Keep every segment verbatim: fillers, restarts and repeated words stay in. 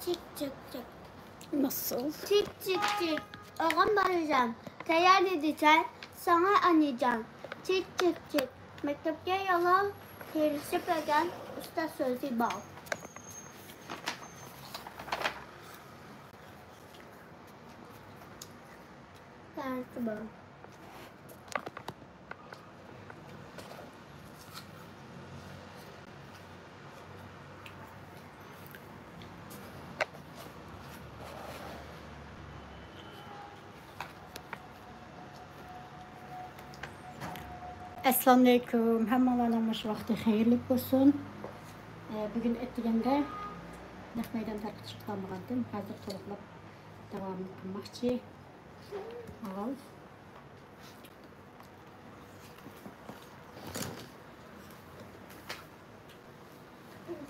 چىك چىك چىك. ناسىل؟ چىك چىك چىك. ئالغان بالىجان، تەييار دېدى چاي، ساڭا ئانىجان. چىك چىك چىك. مەكتەپكە يولۇڭ تىرىشىپ بەرگەن، ئۇستاز سۆزى بار. تەرىپى بار. ئەسسالامۇئەلەيكۇم. ھەممىڭلارنىڭ مۇشۇ ۋاقتى خەيرلىك بولسۇن. ئە، بۈگۈن ئەتىگەندە نەق مەيدان تەرقىتىشكە قالمىغانتىم. ھازىر تولۇقلاپ داۋامىنى قىلماقچى. ئاۋۋال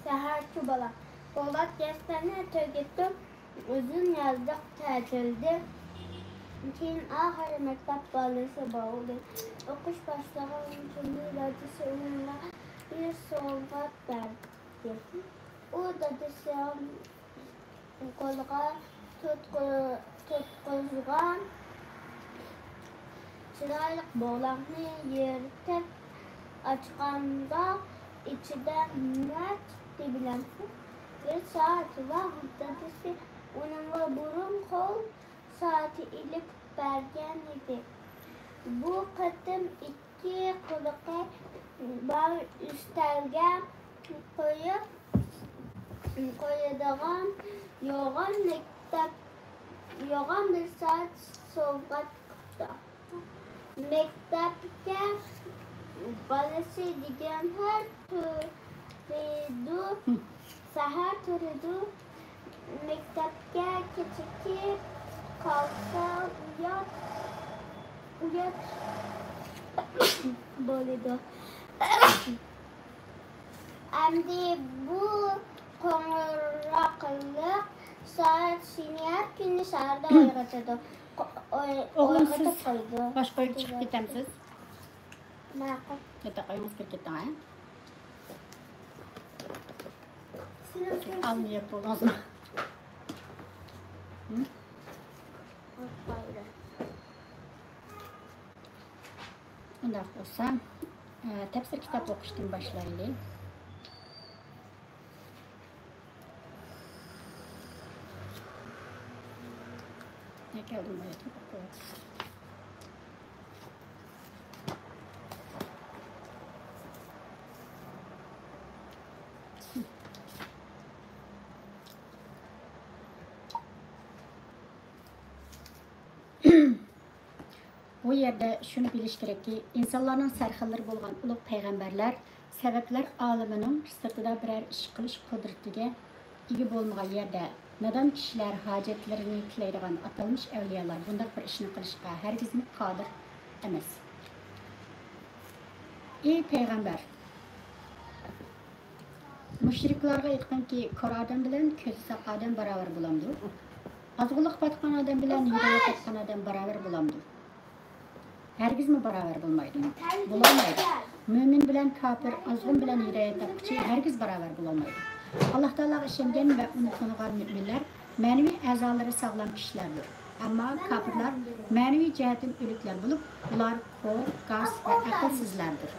سەھەرچۇ بالا. پولات دەرسلەرنى تۈگىتىپ، ئۇزۇن يازلىق تەتىلدىن كېيىن ئاخىرى مەكتەپ بالىسى بولدى. ئوقۇش باشلىغان كۈنى دادىسى ئۇنىڭغا بىر سوۋغات بەردى. ئۇ دادىسى قولىغا تۇتقۇ-، تۇتقۇزغان چىرايلىق بولاقنى يىرتىپ ئاچقاندا، ئىچىدە نە چىقتى بىلەمسىز؟ بىر سائەت ۋاقىت دادىسى ئۇنىڭغا بۇرۇن قول سائىتى ئېلىپ بەرگەن ئىدى. بۇ قېتىم ئىككى قۇلىقى بار ئۈستەلگە قويۇپ، قويىدىغان يوغان مەكتەپ، يوغان بىر سائەت سوۋغات قىپتۇ. مەكتەپكە بالىسى دېگەن ھەر تۇرىدۇ، سەھەر تۇرىدۇ. مەكتەپكە كېچىكىپ قالسا ئۇيات، ئۇيات بولىدۇ. ئەمدى بۇ قوڭغۇراقلىق سائەت سېنى ھەر كۈنى سەھەردە ئويغىتىدۇ. قو-، ئوي-، ئوغلۇم، ئويغىتىپ سىز قويىدۇ. باشقا ئۆيگە چىقىپ كېتەمسىز؟ ماقۇل. ياتاق ئۆيىڭىزگە كىرىپ كېتىڭ، ھە؟ سېنىڭ ئالما يەپ بولدىڭىزمۇ؟ ھە؟ ئۇنداق بولسا، ئە، تەپسىر كىتاب ئوقۇشتىن باشلايلى. ئەكەلدىم، باياتىن ئوقۇۋاتىسىز. بۇ يەردە شۇنى بىلىش كېرەككى، ئىنسانلارنىڭ سەرخىللىرى بولغان ئۇلۇغ پەيغەمبەرلەر سەۋەبلەر ئالىمىنىڭ سىرتىدا بىرەر ئىش قىلىش قۇدرىتىگە ئىگە بولمىغان يەردە، نادان كىشىلەر ھاجەتلىرىنى تىلەيدىغان ئاتالمىش ئەۋلىيالار بۇنداق بىر ئىشنى قىلىشقا ھەرگىزمۇ قادىر ئەمەس. ئى پەيغەمبەر! مۇشرىكلارغا ئېيتقىنكى، كور ئادەم بىلەن كۆزى ساق ئادەم باراۋەر بولامدۇ؟ ئازغۇنلۇققا پاتقان ئادەم بىلەن ھىدايەتكە پاتقان ئادەم باراۋەر بولامدۇ؟ ھەرگىزمۇ باراۋەر بولمايدۇ. بولالمايدۇ. مۆمىن بىلەن كاپىر، ئازغۇن بىلەن ھىدايەت تاپقۇچى ھەرگىز باراۋەر بولالمايدۇ. ئاللاھ تائالاغا ئىشەنگەن ۋە ئۇنى تونۇغان مۆمىنلەر مەنىۋى ئەزالىرى ساغلام كىشىلەردۇر. ئەمما كاپىرلار مەنىۋى جەھەتتىن ئۆلۈكلەر بولۇپ، ئۇلار كور، گاس ۋە ئەقىلسىزلەردۇر.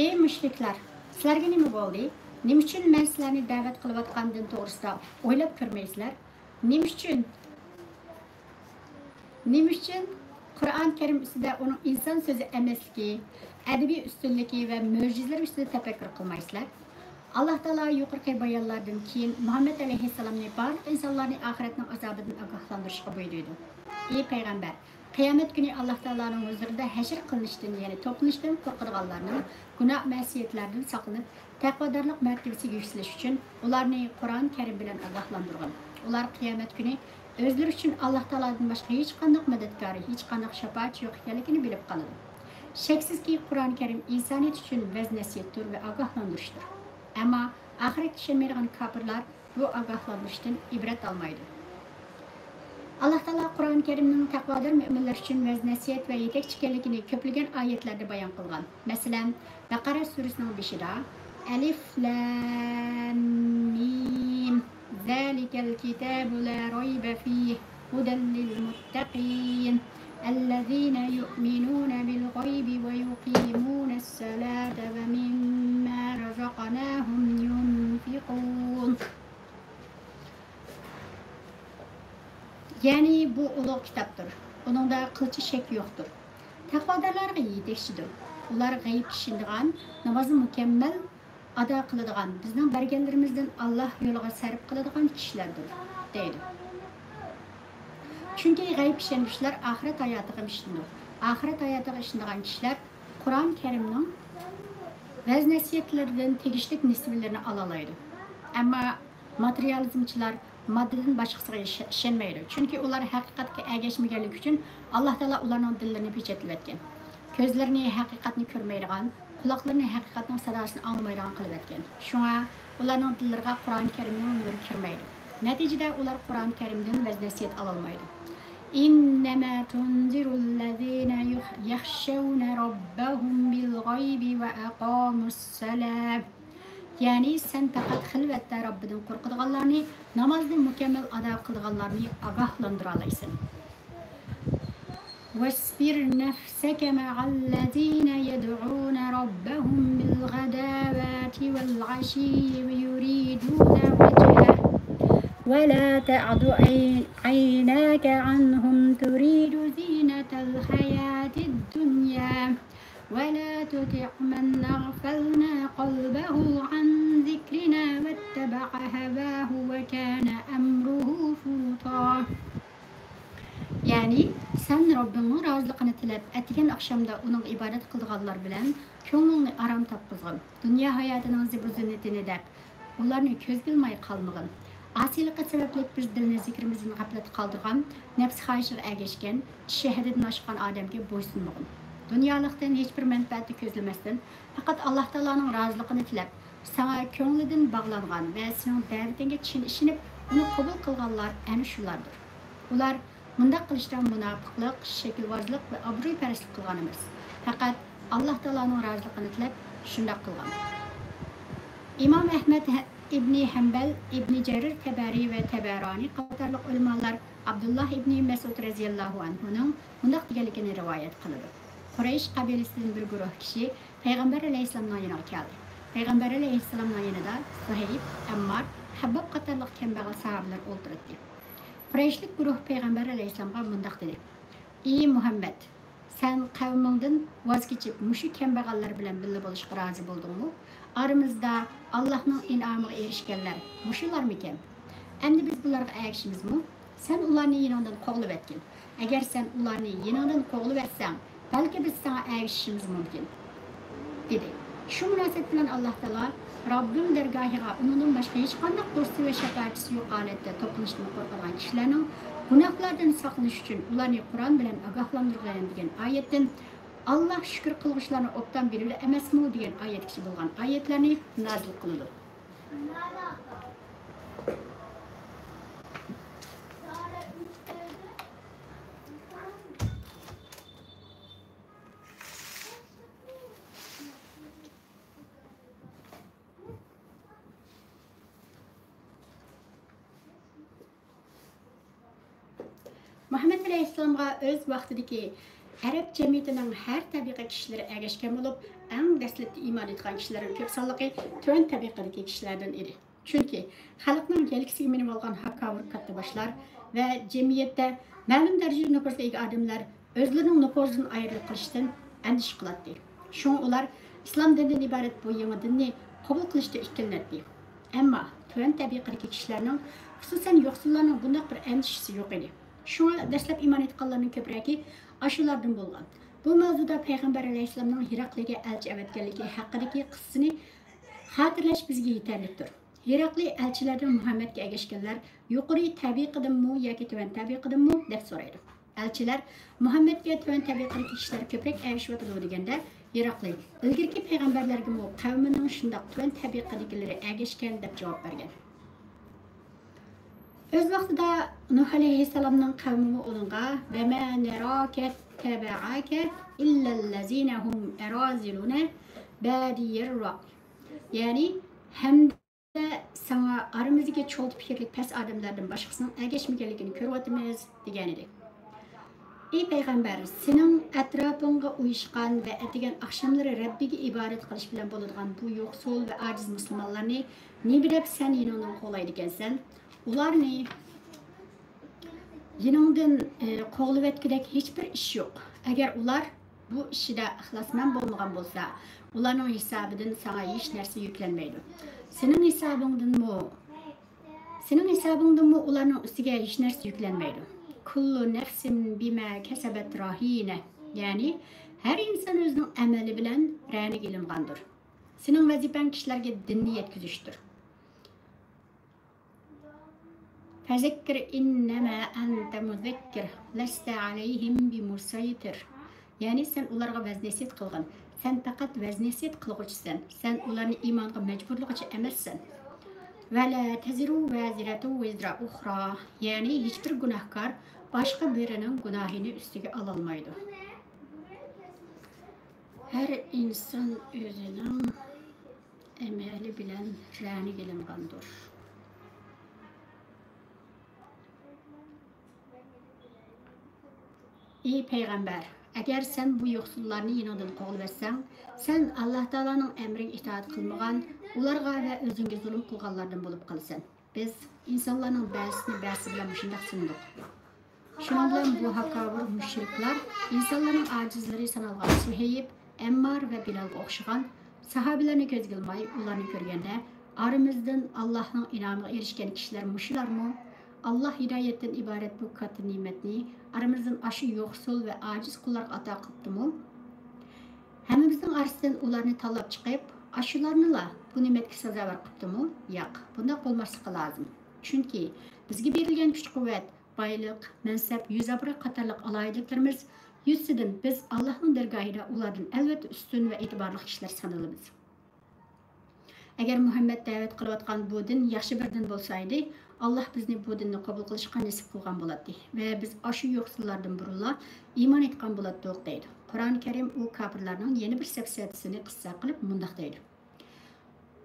ئى مۇشرىكلار، سىلەرگە نېمە بولدى؟ نېمە ئۈچۈن مەن سىلەرنى دەۋەت قىلىۋاتقان دىن توغرىسىدا ئويلاپ كۆرمەيسىلەر؟ نېمە ئۈچۈن؟ نېمە ئۈچۈن قۇرئان كەرىم ئۈستىدە ئۇنىڭ ئىنسان سۆزى ئەمەسلىكى، ئەدەبىي ئۈستۈنلۈكى ۋە مۆجىزىلىرى ئۈستىدە تەپەككۇر قىلمايسىلەر؟ ئاللاھ تائالا يۇقىرىقى بايانلاردىن كېيىن مۇھەممەد ئەلەيھىسسالامنى بارلىق ئىنسانلارنى ئاخىرەتنىڭ ئازابىدىن ئاگاھلاندۇرۇشقا بۇيرۇيدۇ. ئى پەيغەمبەر! قىيامەت كۈنى ئاللاھ تائالانىڭ ھۇزۇرىدا ھەشر قىلىنىشتىن، يەنى توپلىنىشتىن قورقىدىغانلارنىڭ گۇناھ-مەسىيەتلەردىن ساقلىنىپ، تەقۋادارلىق مەرتىۋىسىگە يۈكسىلىش ئۈچۈن ئۇلارنى قۇرئان كەرىم بىلەن ئاگاھلاندۇرغىن. ئۇلار قىيامەت كۈنى ئۆزلىرى ئۈچۈن ئاللاھ تائالادىن باشقا ھېچقانداق مەدەتكار، ھېچقانداق شاپائەتچى يوق ئىكەنلىكىنى بىلىپ قالىدۇ. شەكسىزكى، قۇرئان كەرىم ئىنسانىيەت ئۈچۈن ۋەز-نەسىھەتتۇر ۋە ئاگاھلاندۇرۇشتۇر. ئەمما ئاخىرەتكە ئىشەنمەيدىغان كاپىرلار بۇ ئاگاھلاندۇرۇشتىن ئىبرەت ئالمايدۇ. ئاللاھ تائالا قۇرئان كەرىمنىڭ تەقۋادار مۆمىنلەر ئۈچۈن ۋەز-نەسىھەت ۋە يېتەكچى ئىكەنلىكىنى كۆپلىگەن ئايەتلەردە بايان قىلغان. مەسىلەن، بەقەرە سۈرىسىنىڭ بېشىدا، ئەلىف لام مىم، زالىكەل كىتابۇ لا رايبە فىھ، ھۇدەل لىل مۇتتەقىن، ئەللەزىنە يۇئمىنۇنە بىل غەيبى ۋە يۇقىمۇنەس سەلاتە ۋە مىمما رەزەقناھۇم يۇنفىقۇن. يەنى بۇ ئۇلۇغ كىتابتۇر. ئۇنىڭدا قىلچە شەك يوقتۇر. تەقۋادارلارغا يېتەكچىدۇر. ئۇلار غەيىبكە ئىشىنىدىغان، نامازنى مۇكەممەل ئادا قىلىدىغان، بىزنىڭ بەرگەنلىرىمىزدىن ئاللاھ يولىغا سەرپ قىلىدىغان كىشىلەردۇر، دەيدۇ. چۈنكى غەيىبكە ئىشەنگۈچىلەر ئاخىرەت ھاياتىغىمۇ ئىشىنىدۇ. ئاخىرەت ھاياتىغا ئىشىنىدىغان كىشىلەر قۇرئان كەرىمنىڭ ۋەز-نەسىھەتلىرىدىن تېگىشلىك نېسىۋىلىرىنى ئالالايدۇ. ئەمما ماتېرىيالىزمچىلار ماددىدىن باشقىسىغا ئىش-، ئىشەنمەيدۇ. چۈنكى ئۇلار ھەقىقەتكە ئەگەشمىگەنلىكى ئۈچۈن ئاللاھ تائالا ئۇلارنىڭ دىللىرىنى پېچەتلىۋەتكەن. كۆزلىرىنى ھەقىقەتنى كۆرمەيدىغان، قۇلاقلىرىنى ھەقىقەتنىڭ ساداسىنى ئاڭلىمايدىغان قىلىۋەتكەن. شۇڭا ئۇلارنىڭ دىللىرىغا قۇرئان كەرىمنىڭ نۇرى كىرمەيدۇ. نەتىجىدە ئۇلار قۇرئان كەرىمدىن ۋەز-نەسىھەت ئالالمايدۇ. إنما تنذر الذين يخشون ربهم بالغيب وأقاموا الصلاة. يەنى سەن پەقەت خىلۋەتتە رەببىدىن قورقىدىغانلارنى، نامازنى مۇكەممەل ئادا قىلىدىغانلارنى ئاگاھلاندۇرالايسەن. واصبر نفسك مع الذين يدعون ربهم بالغداة والعشي يريدون وجهه ولا تعد عين-، عيناك عنهم تريد زينة الحياة الدنيا ولا تطع من أغفلنا قلبه عن ذكرنا واتبع هواه وكان أمره فرطا. يەنى، سەن رەببىڭنىڭ رازىلىقىنى تىلەپ، ئەتىگەن ئاخشامدا ئۇنىڭغا ئىبادەت قىلىدىغانلار بىلەن كۆڭلۈڭنى ئارام تاپقۇزغىن. دۇنيا ھاياتىنىڭ زىبۇ-زىننىتىنى دەپ، ئۇلارنى كۆزگە ئىلماي قالمىغىن. ئاسىيلىقى سەۋەبلىك بىز دىلنى زىكرىمىزدىن غەپلەتتە قالدۇرغان، نەپسى خاھىشىغا ئەگەشكەن، ئىشى ھەددىدىن ئاشقان ئادەمگە بويسۇنمىغىن. دۇنيالىقتىن ھېچبىر مەنپەئەتنى كۆزلىمەستىن، پەقەت ئاللاھ تائالانىڭ رازىلىقىنى تىلەپ، ساڭا كۆڭلىدىن باغلانغان ۋە سېنىڭ دەۋىتىڭگە چىن ئىشىنىپ، ئۇنى قوبۇل قىلغانلار ئەنە شۇلاردۇر. ئۇلار مۇنداق قىلىشتا مۇناپىقلىق، شەكىلۋازلىق ۋە ئابرۇيپەرەسلىك قىلغان ئەمەس. پەقەت ئاللاھ تائالانىڭ رازىلىقىنى تىلەپ شۇنداق قىلغان. ئىمام ئەھمەد ھە-، ئىبنى ھەمبەل، ئىبنى جەرىر تەبەرى ۋە تەبەرانى قاتارلىق ئۆلىمالار ئابدۇللاھ ئىبنى مەسئۇد رەزىياللاھۇ ئەنھۇنىڭ مۇنداق دېگەنلىكىنى رىۋايەت قىلىدۇ. قۇرەيش قەبىلىسىدىن بىر گۇرۇھ كىشى پەيغەمبەر ئەلەيھىسسالامنىڭ يېنىغا كەلدى. پەيغەمبەر ئەلەيھىسسالامنىڭ يېنىدا سۇھەيب، ئەممار، خەبباب قاتارلىق كەمبەغەل ساھابىلەر ئولتۇراتتى. قۇرەيشلىك گۇرۇھ پەيغەمبەر ئەلەيھىسسالامغا مۇنداق دېدى: ئى مۇھەممەد، سەن قەۋمىڭدىن ۋاز كېچىپ، مۇشۇ كەمبەغەللەر بىلەن بىللە بولۇشقا رازى بولدۇڭمۇ؟ ئارىمىزدا ئاللاھنىڭ ئىنئامىغا ئېرىشكەنلەر مۇشۇلارمىكەن؟ ئەمدى بىز بۇلارغا ئەگىشىمىزمۇ؟ سەن ئۇلارنى يېنىڭدىن قوغلىۋەتكىن. ئەگەر سەن ئۇلارنى يېنىڭدىن قوغلىۋەتسەڭ، بەلكى بىز ساڭا ئەگىشىشىمىز مۇمكىن، دېدى. شۇ مۇناسىۋەت بىلەن ئاللاھ تائالا، رەببىم دەرگاھىغا ئۇنىڭدىن باشقا ھېچقانداق دوستى ۋە شاپائەتچىسى يوق ھالەتتە توپلىنىشتىن قورقىدىغان كىشىلەرنىڭ گۇناھلاردىن ساقلىنىش ئۈچۈن ئۇلارنى قۇرئان بىلەن ئاگاھلاندۇرغىن، دېگەن ئايەتتىن، ئاللاھ شۈكۈر قىلغۇچىلارنى ئوبدان بىلىدۇ ئەمەسمۇ؟ دېگەن ئايەتكىچە بولغان ئايەتلەرنى نازىل قىلىدۇ. مۇھەممەد ئەلەيھىسسالامغا ئۆز ۋاقتىدىكى ئەرەب جەمئىيىتىنىڭ ھەر تەبىقە كىشىلىرى ئەگەشكەن بولۇپ، ئەڭ دەسلەپتە ئىمان ئېيتقان كىشىلەرنىڭ كۆپ سانلىقى تۆۋەن تەبىقىدىكى كىشىلەردىن ئىدى. چۈنكى خەلقنىڭ يەلكىسىگە مىنىۋالغان ھاكاۋۇر كاتتىباشلار ۋە جەمئىيەتتە مەلۇم دەرىجىدە نوپۇزغا ئىگە ئادەملەر ئۆزلىرىنىڭ نوپۇزىدىن ئايرىلىپ قېلىشتىن ئەندىشە قىلاتتى. شۇڭا ئۇلار ئىسلام دىنىدىن ئىبارەت بۇ يېڭى دىننى قوبۇل قىلىشتا ئىككىلىنەتتى. ئەمما تۆۋەن تەبىقىدىكى كىشىلەرنىڭ، خۇسۇسەن يوقسۇللارنىڭ بۇنداق بىر ئەندىشىسى يوق ئىدى. شۇڭا دەسلەپ ئىمان ئېيتقانلارنىڭ كۆپرەكى ئاشۇلاردىن بولغان. بۇ ماۋزۇدا پەيغەمبەر ئەلەيھىسسالامنىڭ ھېراقلىيگە ئەلچى ئەۋەتكەنلىكى ھەققىدىكى قىسسىنى خاتىرىلەش بىزگە يېتەرلىكتۇر. ھېراقلى ئەلچىلەردىن مۇھەممەدكە ئەگەشكەنلەر يۇقىرى تەبىقىدىنمۇ ياكى تۆۋەن تەبىقىدىنمۇ دەپ سورايدۇ. ئەلچىلەر مۇھەممەدكە تۆۋەن تەبىقىدىكى كىشىلەر كۆپرەك ئەگىشىۋاتىدۇ دېگەندە، ھېراقلى ئىلگىرىكى پەيغەمبەرلەرگىمۇ قەۋمىنىڭ شۇنداق تۆۋەن تەبىقىدىكىلىرى ئەگەشكەن دەپ جاۋاب بەرگەن. ئۆز ۋاقتىدا نۇھ ئەلەيھىسسالامنىڭ قەۋمىمۇ ئۇنىڭغا، ۋەما نەراكە تەبەئەكە ئىللەللەزىنە ھۇم ئەرازىلۇنە بادىيەر رەئي، يەنى ھەمدە ساڭا ئارىمىزدىكى چولتا پىكىرلىك پەس ئادەملەردىن باشقىسىنىڭ ئەگەشمىگەنلىكىنى كۆرۈۋاتىمىز دېگەنىدى. ئى پەيغەمبەر، سېنىڭ ئەتراپىڭغا ئۇيۇشقان ۋە ئەتىگەن ئاخشاملىرى رەببىگە ئىبادەت قىلىش بىلەن بولىدىغان بۇ يوقسۇل ۋە ئاجىز مۇسۇلمانلارنى نېمە دەپ سەن يېنىڭدىن قوغلايدىكەنسەن؟ ئۇلارنى يېنىڭدىن، ئى، قوغلىۋەتكۈدەك ھېچبىر ئىش يوق. ئەگەر ئۇلار بۇ ئىشىدا ئىخلاسمەن بولمىغان بولسا، ئۇلارنىڭ ھېسابىدىن ساڭا ھېچ نەرسە يۈكلەنمەيدۇ. سېنىڭ ھېسابىڭدىنمۇ، سېنىڭ ھېسابىڭدىنمۇ ئۇلارنىڭ ئۈستىگە ھېچ نەرسە يۈكلەنمەيدۇ. كۇللۇ نەفسىن بىما كەسەبەت راھىنە. يەنى، ھەر ئىنسان ئۆزىنىڭ ئەمەلى بىلەن رەنىگە ئېلىنغاندۇر. سېنىڭ ۋەزىپەڭ كىشىلەرگە دىننى يەتكۈزۈشتۇر. فەزەككىر ئىننەما ئەنتە مۇزەككىر، لەستە ئەلەيھىم بىمۇسەيتىر. يەنى سەن ئۇلارغا ۋەز-نەسىھەت قىلغىن. سەن پەقەت ۋەز-نەسىھەت قىلغۇچىسەن. سەن ئۇلارنى ئىمانغا مەجبۇرلىغۇچى ئەمەسسەن. ۋەلا تەزىرۇ ۋازىرەتۇ ۋىزرا ئۇخرا. يەنى ھېچبىر گۇناھكار باشقا بىرىنىڭ گۇناھىنى ئۈستىگە ئالالمايدۇ. ھەر ئىنسان ئۆزىنىڭ ئەمەلى بىلەن رەنىگە ئېلىنغاندۇر. ئى پەيغەمبەر، ئەگەر سەن بۇ يوقسۇللارنى يېنىڭدىن قوغلىۋەتسەڭ، سەن ئاللاھ تائالانىڭ ئەمرىگە ئىتائەت قىلمىغان، ئۇلارغا ۋە ئۆزۈڭگە زۇلۇم قىلغانلاردىن بولۇپ قالىسەن. بىز ئىنسانلارنىڭ بەزىسىنى بەزىسى بىلەن مۇشۇنداق سىنىدۇق. شۇنىڭ بىلەن بۇ ھاكاۋۇر مۇشرىكلار ئىنسانلارنىڭ ئاجىزلىرى سانالغان سۇھەيب، ئەممار ۋە بىلالغا ئوخشىغان ساھابىلەرنى كۆزگە ئىلماي، ئۇلارنى كۆرگەندە، ئارىمىزدىن ئاللاھنىڭ ئىنئامىغا ئېرىشكەن كىشىلەر مۇشۇلارمۇ؟ ئاللاھ ھىدايەتتىن ئىبارەت بۇ كاتتا نېمەتنى ئارىمىزدىن ئاشۇ يوقسۇل ۋە ئاجىز قۇللارغا ئاتا قىپتىمۇ؟ ھەممىمىزنىڭ ئارىسىدىن ئۇلارنى تاللاپ چىقىپ، ئاشۇلارنىلا بۇ نېمەتكە سازاۋەر قىپتىمۇ؟ ياق، بۇنداق بولماسلىقى لازىم. چۈنكى بىزگە بېرىلگەن كۈچ-قۇۋۋەت، بايلىق، مەنسەپ، يۈز-ئابرۇي قاتارلىق ئالاھىدىلىكلىرىمىز يۈزىسىدىن بىز ئاللاھنىڭ دەرگاھىدا ئۇلاردىن ئەلۋەتتە ئۈستۈن ۋە ئېتىبارلىق كىشىلەر سانىلىمىز. ئەگەر مۇھەممەد دەۋەت قىلىۋاتقان بۇ دىن ياخشى بىر دىن بولسا ئىدى، ئاللاھ بىزنى بۇ دىننى قوبۇل قىلىشقا نېسىپ قىلغان بولاتتى ۋە بىز ئاشۇ يوقسۇللاردىن بۇرۇنلا ئىمان ئېيتقان بولاتتۇق، دەيدۇ. قۇرئان كەرىم ئۇ كاپىرلارنىڭ يەنە بىر سەپسەتىسىنى قىسسە قىلىپ مۇنداق دەيدۇ.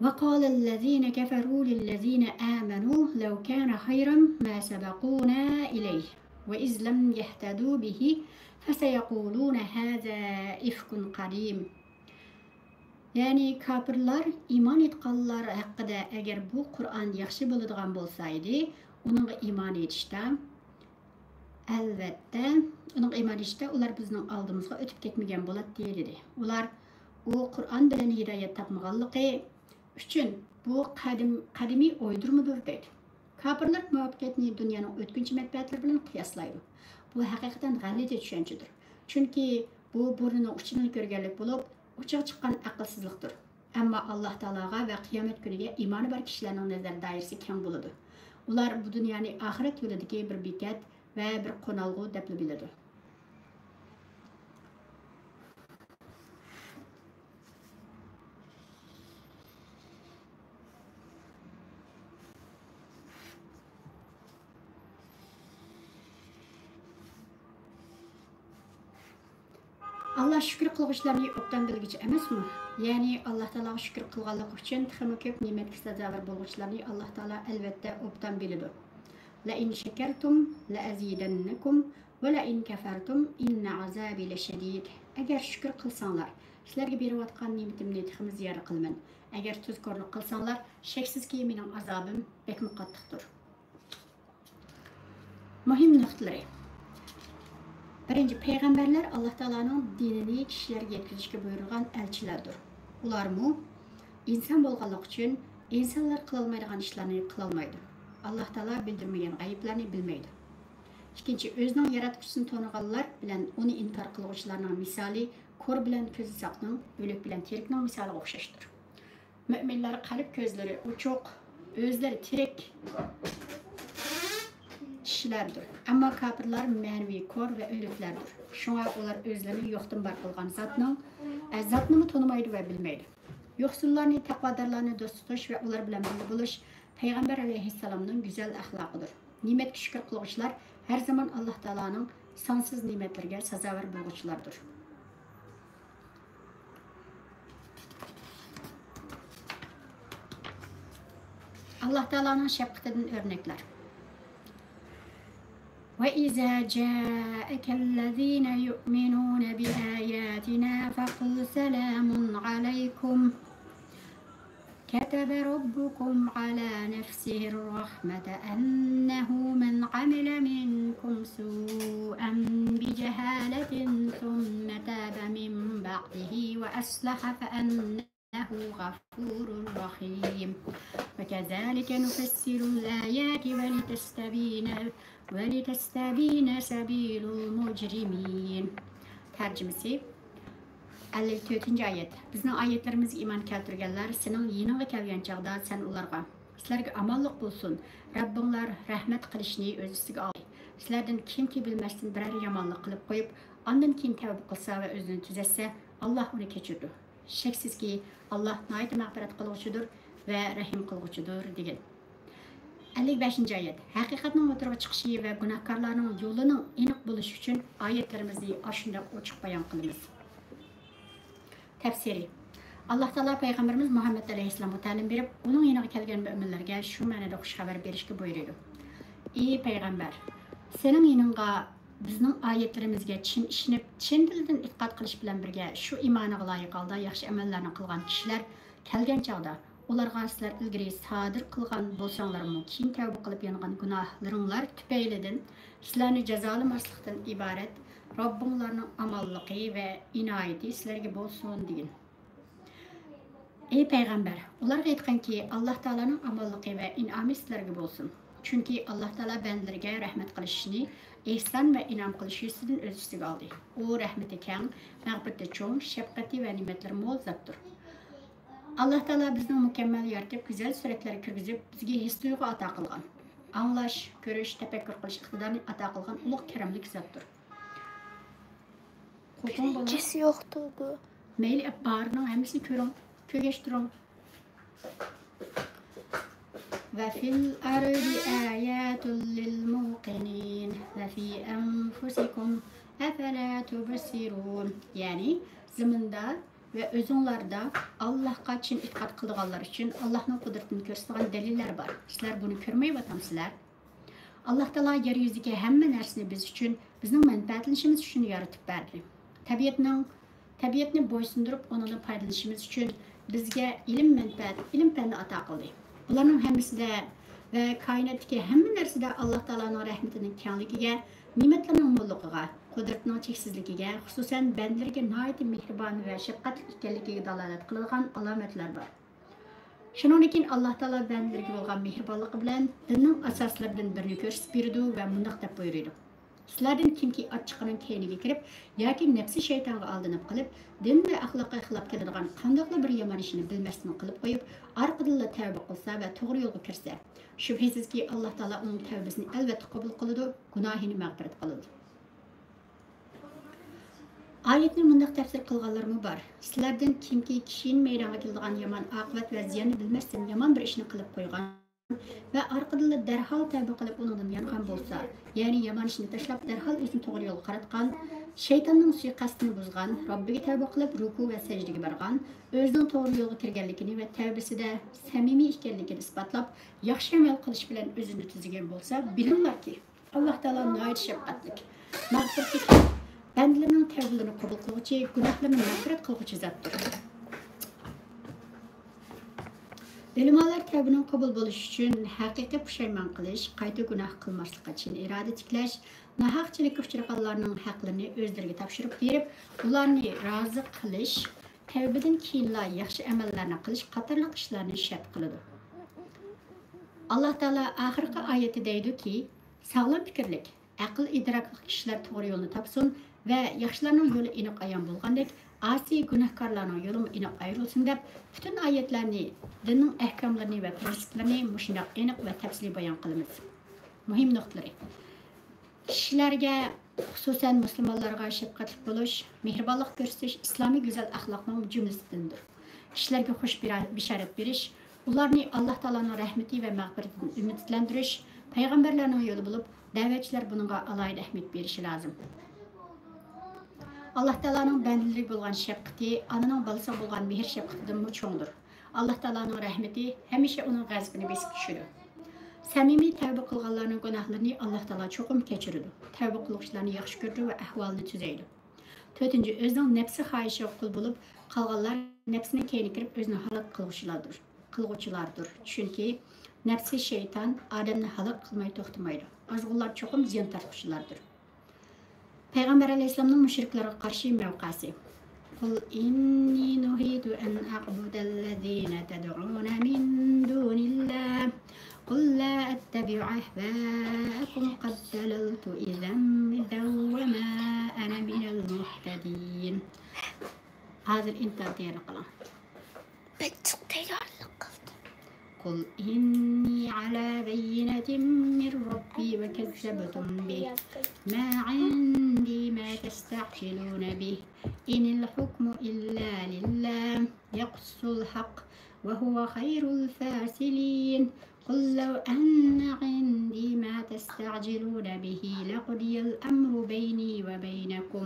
وقال الذين كفروا للذين آمنوا لو كان خيرا ما سبقونا إليه وإذ لم يهتدوا به فسيقولون هذا إفك قديم. يەنى كاپىرلار ئىمان ئېيتقانلار ھەققىدە، ئەگەر بۇ قۇرئان ياخشى بولىدىغان بولسا ئىدى، ئۇنىڭغا ئىمان ئېيتىشتا، ئەلۋەتتە، ئۇنىڭغا ئىمان ئېيتىشتا ئۇلار بىزنىڭ ئالدىمىزغا ئۆتۈپ كەتمىگەن بولاتتى، دېدى. ئۇلار ئۇ قۇرئان بىلەن ھىدايەت تاپمىغانلىقى ئۈچۈن بۇ قەدىم-، قەدىمىي ئويدۇرمىدۇر، دەيدۇ. كاپىرلار مۇۋەپپەقىيەتنى دۇنيانىڭ ئۆتكۈنچى مەنپەئەتلىرى بىلەن قىياسلايدۇ. بۇ ھەقىقەتەن غەلىتە چۈشەنچىدۇر. چۈنكى بۇ بۇرنىنىڭ ئۇچىنىلا كۆرگەنلىك بولۇپ، ئوچىغا چىققان ئەقىلسىزلىقتۇر. ئەمما ئاللاھ تائالاغا ۋە قىيامەت كۈنىگە ئىمانى بار كىشىلەرنىڭ نەزەر دائىرىسى كەڭ بولىدۇ. ئۇلار بۇ دۇنيانى ئاخىرەت يولىدىكى بىر بېكەت ۋە بىر قونالغۇ دەپلا بىلىدۇ. ئاللاھ شۈكۈر قىلغۇچىلارنى ئوبدان بىلگۈچى ئەمەسمۇ؟ يەنى ئاللاھ تائالاغا شۈكۈر قىلغانلىقى ئۈچۈن تېخىمۇ كۆپ نېمەتكە سازاۋەر بولغۇچىلارنى ئاللاھ تائالا ئەلۋەتتە ئوبدان بىلىدۇ. لَئِن شَكَرْتُمْ لَأَزِيدَنَّكُمْ وَلَئِن كَفَرْتُمْ إِنَّ عَذَابِي لَشَدِيدٌ. ئەگەر شۈكۈر قىلساڭلار، سىلەرگە بېرىۋاتقان نېمىتىمنى تېخىمۇ زىيادە قىلىمەن. ئەگەر تۇزكورلۇق قىلساڭلار، شەكسىزكى، مېنىڭ ئازابىم بەكمۇ قاتتىقتۇر. مۇھىم نۇقتىلىرى. بىرىنچى، پەيغەمبەرلەر ئاللاھ تائالانىڭ دىنىنى كىشىلەرگە يەتكۈزۈشكە بۇيرۇلغان ئەلچىلەردۇر. ئۇلارمۇ ئىنسان بولغانلىقى ئۈچۈن ئىنسانلار قىلالمايدىغان ئىشلارنى قىلالمايدۇ. ئاللاھ تائالا بىلدۈرمىگەن غەيىبلەرنى بىلمەيدۇ. ئىككىنچى، ئۆزىنىڭ ياراتقۇچىسىنى تونۇغانلار بىلەن ئۇنى ئىنكار قىلغۇچىلارنىڭ مىسالى كور بىلەن كۆزى ساقنىڭ، ئۆلۈك بىلەن تىرىكنىڭ مىسالىغا ئوخشاشتۇر. مۆمىنلەر قەلب كۆزلىرى ئوچۇق، ئۆزلىرى تىرىك كىشىلەردۇر. ئەمما كاپىرلار مەنىۋى كور ۋە ئۆلۈكلەردۇر. شۇڭا ئۇلار ئۆزلىرىنى يوقتىن بار قىلغان زاتنىڭ، ئە، زاتنىمۇ تونۇمايدۇ ۋە بىلمەيدۇ. يوقسۇللارنى، تەقۋادارلارنى دوست تۇتۇش ۋە ئۇلار بىلەن بىللە بولۇش پەيغەمبەر ئەلەيھىسسالامنىڭ گۈزەل ئەخلاقىدۇر. نېمەتكە شۈكۈر قىلغۇچىلار ھەر زامان ئاللاھ تائالانىڭ سانسىز نېمەتلىرىگە سازاۋەر بولغۇچىلاردۇر. ئاللاھ تائالانىڭ شەپقىتىدىن ئۆرنەكلەر. وَإِذَا جَاءَكَ الَّذِينَ يُؤْمِنُونَ بِآيَاتِنَا فَقُلْ سَلَامٌ عَلَيْكُمْ كَتَبَ رَبُّكُمْ عَلَى نَفْسِهِ الرَّحْمَةَ أَنَّهُ مَنْ عَمِلَ مِنْكُمْ سُوءًا بِجَهَالَةٍ ثُمَّ تَابَ مِنْ بَعْدِهِ وَأَصْلَحَ فَأَنَّهُ غَفُورٌ رَحِيمٌ. وَكَذَلِكَ نُفَصِّلُ الْآيَاتِ وَلِتَسْتَبِينَ، وَلِتَسْتَبِينَ سَبِيلُ الْمُجْرِمِينَ. تەرجىمىسى. ئەللىك تۆتىنچى ئايەت. بىزنىڭ ئايەتلىرىمىزگە ئىمان كەلتۈرگەنلەر سېنىڭ يېنىڭغا كەلگەن چاغدا سەن ئۇلارغا، سىلەرگە ئامانلىق بولسۇن، رەببىڭلار رەھمەت قىلىشنى ئۆز ئۈستىگە ئالدى. سىلەردىن كىمكى بىلمەستىن بىرەر يامانلىق قىلىپ قويۇپ، ئاندىن كېيىن تەۋبە قىلسا ۋە ئۆزىنى تۈزەتسە، ئاللاھ ئۇنى كەچۈرىدۇ. شەكسىزكى، ئاللاھ ناھايىتى مەغپىرەت قىلغۇچىدۇر ۋە رەھىم قىلغۇچىدۇر، دېگەن. ئەللىك بەشىنچى ئايەت. ھەقىقەتنىڭ ئوتتۇرىغا چىقىشى ۋە گۇناھكارلارنىڭ يولىنىڭ ئېنىق بولۇشى ئۈچۈن ئايەتلىرىمىزنى ئاشۇنداق ئوچۇق بايان قىلىمىز. تەپسىرى. ئاللاھ تائالا پەيغەمبىرىمىز مۇھەممەد ئەلەيھىسسالامغا تەلىم بېرىپ، ئۇنىڭ يېنىغا كەلگەن مۆمىنلەرگە شۇ مەنىدە خۇش خەۋەر بېرىشكە بۇيرۇيدۇ. ئى پەيغەمبەر، سېنىڭ يېنىڭغا بىزنىڭ ئايەتلىرىمىزگە چىن ئىشىنىپ، چىن دىلدىن ئېتىقاد قىلىش بىلەن بىرگە، شۇ ئىمانىغا لايىق ھالدا ياخشى ئەمەللەرنى قىلغان كىشىلەر كەلگەن چاغدا، ئۇلارغا سىلەر ئىلگىرى سادىر قىلغان بولساڭلارمۇ، كېيىن تەۋبە قىلىپ يانغان گۇناھلىرىڭلار تۈپەيلىدىن سىلەرنى جازالىماسلىقتىن ئىبارەت رەببىڭلارنىڭ ئامانلىقى ۋە ئىنايىتى سىلەرگە بولسۇن، دېگىن. ئەي پەيغەمبەر، ئۇلارغا ئېيتقىنكى، ئاللاھ تائالانىڭ ئامانلىقى ۋە ئىنئامى سىلەرگە بولسۇن. چۈنكى ئاللاھ تائالا بەندىلىرىگە رەھمەت قىلىشنى ئېھسان ۋە ئىنئام قىلىش يۈزىسىدىن ئۆز ئۈستىگە ئالدى. ئۇ رەھمىتى كەڭ، مەغپىرىتى چوڭ، شەپقىتى ۋە نېمەتلىرى مول زاتتۇر. ئاللاھ تائالا بىزنى مۇكەممەل يارىتىپ، گۈزەل سۈرەتلەرگە كىرگۈزۈپ، بىزگە ھېس تۇيغۇ ئاتا قىلغان، ئاڭلاش، كۆرۈش، تەپەككۇر قىلىش ئىقتىدارىنى ئاتا قىلغان ئۇلۇغ كەرەملىك زاتتۇر. قوپۇڭ بولۇڭ. بىرىنچىسى يوقتۇر بۇ. مەيلى، بارىنىڭ ھەممىسىنى كۆرۈڭ، كۆرگەچ تۇرۇڭ. وَفِي الْأَرْضِ آيَاتٌ لِلْمُوقِنِينَ وَفِي أَنْفُسِكُمْ أَفَلَا تُبْصِرُونَ. يەنى زېمىندا ۋە ئۆزۈڭلاردا ئاللاھقا چىن ئېتىقاد قىلىدىغانلار ئۈچۈن ئاللاھنىڭ قۇدرىتىنى كۆرسىتىدىغان دەلىللەر بار. سىلەر بۇنى كۆرمەيۋاتامسىلەر؟ ئاللاھ تائالا يەر يۈزىدىكى ھەممە نەرسىنى بىز ئۈچۈن، بىزنىڭ مەنپەئەتلىنىشىمىز ئۈچۈن يارىتىپ بەردى. تەبىئەتنىڭ، تەبىئەتنى بويسۇندۇرۇپ، ئۇنىڭدىن پايدىلىنىشىمىز ئۈچۈن بىزگە ئىلىم مەنپەئەت، ئىلىم پەننى ئاتا قىلدى. بۇلارنىڭ ھەممىسىدە ۋە كائىناتتىكى ھەممە نەرسىدە ئاللاھ تائالانىڭ رەھمىتىنىڭ كەڭلىكىگە، نېمەتلىرىنىڭ موللۇقىغا، قۇدرىتىنىڭ چەكسىزلىكىگە، خۇسۇسەن بەندىلىرىگە ناھايىتى مېھرىبان ۋە شەپقەتلىك ئىكەنلىكىگە دالالەت قىلىدىغان ئالامەتلەر بار. شۇنىڭدىن كېيىن ئاللاھ تائالا بەندىلىرىگە بولغان مېھرىبانلىقى بىلەن دىننىڭ ئاساسلىرىدىن بىرىنى كۆرسىتىپ بېرىدۇ ۋە مۇنداق دەپ بۇيرۇيدۇ: سىلەردىن كىمكى ئاچچىقىنىڭ كەينىگە كىرىپ ياكى نەپسى شەيتانغا ئالدىنىپ قېلىپ، دىن ۋە ئەخلاققا خىلاپ كېلىدىغان قانداقلا بىر يامان ئىشنى بىلمەستىن قىلىپ قويۇپ، ئارقىدىنلا تەۋبە قىلسا ۋە توغرا يولغا كىرسە، شۈبھىسىزكى، ئاللاھ تائالا ئۇنىڭ تەۋبىسىنى ئەلۋەتتە قوبۇل قىلىدۇ، گۇناھىنى مەغپىرەت قىلىدۇ. ئايەتنى مۇنداق تەپسىر قىلغانلارمۇ بار: سىلەردىن كىمكى كىشىنى مەيدانغا كېلىدىغان يامان ئاقىۋەت ۋە زىياننى بىلمەستىن يامان بىر ئىشنى قىلىپ قويغان ۋە ئارقىدىنلا دەرھال تەۋبە قىلىپ ئۇنىڭدىن يانغان بولسا، يەنى يامان ئىشنى تاشلاپ دەرھال ئۆزىنى توغرا يولغا قاراتقان، شەيتاننىڭ سۇيىقەستىنى بۇزغان، رەببىگە تەۋبە قىلىپ رۇكۇ ۋە سەجدىگە بارغان، ئۆزىنىڭ توغرا يولغا كىرگەنلىكىنى ۋە تەۋبىسىدە سەمىمىي ئىكەنلىكىنى ئىسپاتلاپ، ياخشى ئەمەل قىلىش بىلەن ئۆزىنى تۈزىگەن بولسا، بىلىڭلاركى، ئاللاھ تائالا ناھايىتى شەپقەتلىك، مەغپىرىتى كەڭ، بەندىلىرىنىڭ تەۋبىلىرىنى قوبۇل قىلغۇچى، گۇناھلىرىنى مەغپىرەت قىلغۇچى زاتتۇر. ئۆلىمالار تەۋبىنىڭ قوبۇل بولۇشى ئۈچۈن ھەقىقىي پۇشايمان قىلىش، قايتا گۇناھ قىلماسلىققا چىن ئىرادە تىكلەش، ناھەقچىلىككە ئۇچرىغانلارنىڭ ھەقلىرىنى ئۆزلىرىگە تاپشۇرۇپ بېرىپ، ئۇلارنى رازى قىلىش، تەۋبىدىن كېيىنلا ياخشى ئەمەللەرنى قىلىش قاتارلىق ئىشلارنى شەرت قىلىدۇ. ئاللاھ تائالا ئاخىرقى ئايەتتە دەيدۇكى، ساغلام پىكىرلىك، ئەقىل ئىدراكلىق كىشىلەر توغرا يولنى تاپسۇن ۋە ياخشىلارنىڭ يولى ئېنىق ئايان بولغاندەك، ئاسىي گۇناھكارلارنىڭ يولىمۇ ئېنىق ئايرىلسۇن دەپ، پۈتۈن ئايەتلەرنى، دىننىڭ ئەھكاملىرىنى ۋە پىرىنسىپلىرىنى مۇشۇنداق ئېنىق ۋە تەپسىلىي بايان قىلىمىز. مۇھىم نۇقتىلىرى. كىشىلەرگە، خۇسۇسەن مۇسۇلمانلارغا شەپقەتلىك بولۇش، مېھرىبانلىق كۆرسىتىش ئىسلامىي گۈزەل ئەخلاقنىڭ جۈملىسىدىندۇر. كىشىلەرگە خۇش بىرا-، بېشارەت بېرىش، ئۇلارنى ئاللاھ تائالانىڭ رەھمىتى ۋە مەغپىرىتىدىن ئۈمىدلەندۈرۈش، پەيغەمبەرلەرنىڭ يولى بولۇپ، دەۋەتچىلەر بۇنىڭغا ئالاھىدە ئەھمىيەت بېرىشى لازىم. ئاللاھ تائالانىڭ بەندىلىرىگە بولغان شەپقىتى ئانىنىڭ بالىسىغا بولغان مېھىر-شەپقىتىدىنمۇ چوڭدۇر. ئاللاھ تائالانىڭ رەھمىتى ھەمىشە ئۇنىڭ غەزىپىنى بېسىپ چۈشىدۇ. سەمىمىي تەۋبە قىلغانلارنىڭ گۇناھلىرىنى ئاللاھ تائالا چوقۇم كەچۈرىدۇ. تەۋبە قىلغۇچىلارنى ياخشى كۆرىدۇ ۋە ئەھۋالىنى تۈزەيدۇ. تۆتىنچى، ئۆزىنىڭ نەپسى خاھىشىغا قۇل بولۇپ، قالغانلار نەپسىنىڭ كەينىگە كىرىپ ئۆزىنى ھالاك قىلغۇچىلاردۇر، قىلغۇچىلاردۇر. چۈنكى نەپسى شەيتان ئادەمنى ھالاك قىلماي توختىمايدۇ. ئازغۇنلار چوقۇم زىيان تارتقۇچىلاردۇر. پەيغەمبەر ئەلەيھىسسالامنىڭ مۇشرىكلارغا قارشى مەۋقەسى. قل إني نهيت أن أعبد الذين تدعون من دون الله قل لا أتبع أهواءكم قد ضللت إذا وما أنا من المهتدين. ھازىر ئىنتىزار قىلىڭ. بەك جىق تەييارلىق قىلدىم. قل إني على بينة من ربي وكذبتم به ما عندي ما تستعجلون به إن الحكم إلا لله يقص الحق وهو خير الفاصلين. قل لو أن عندي ما تستعجلون به لقضي الأمر بيني وبينكم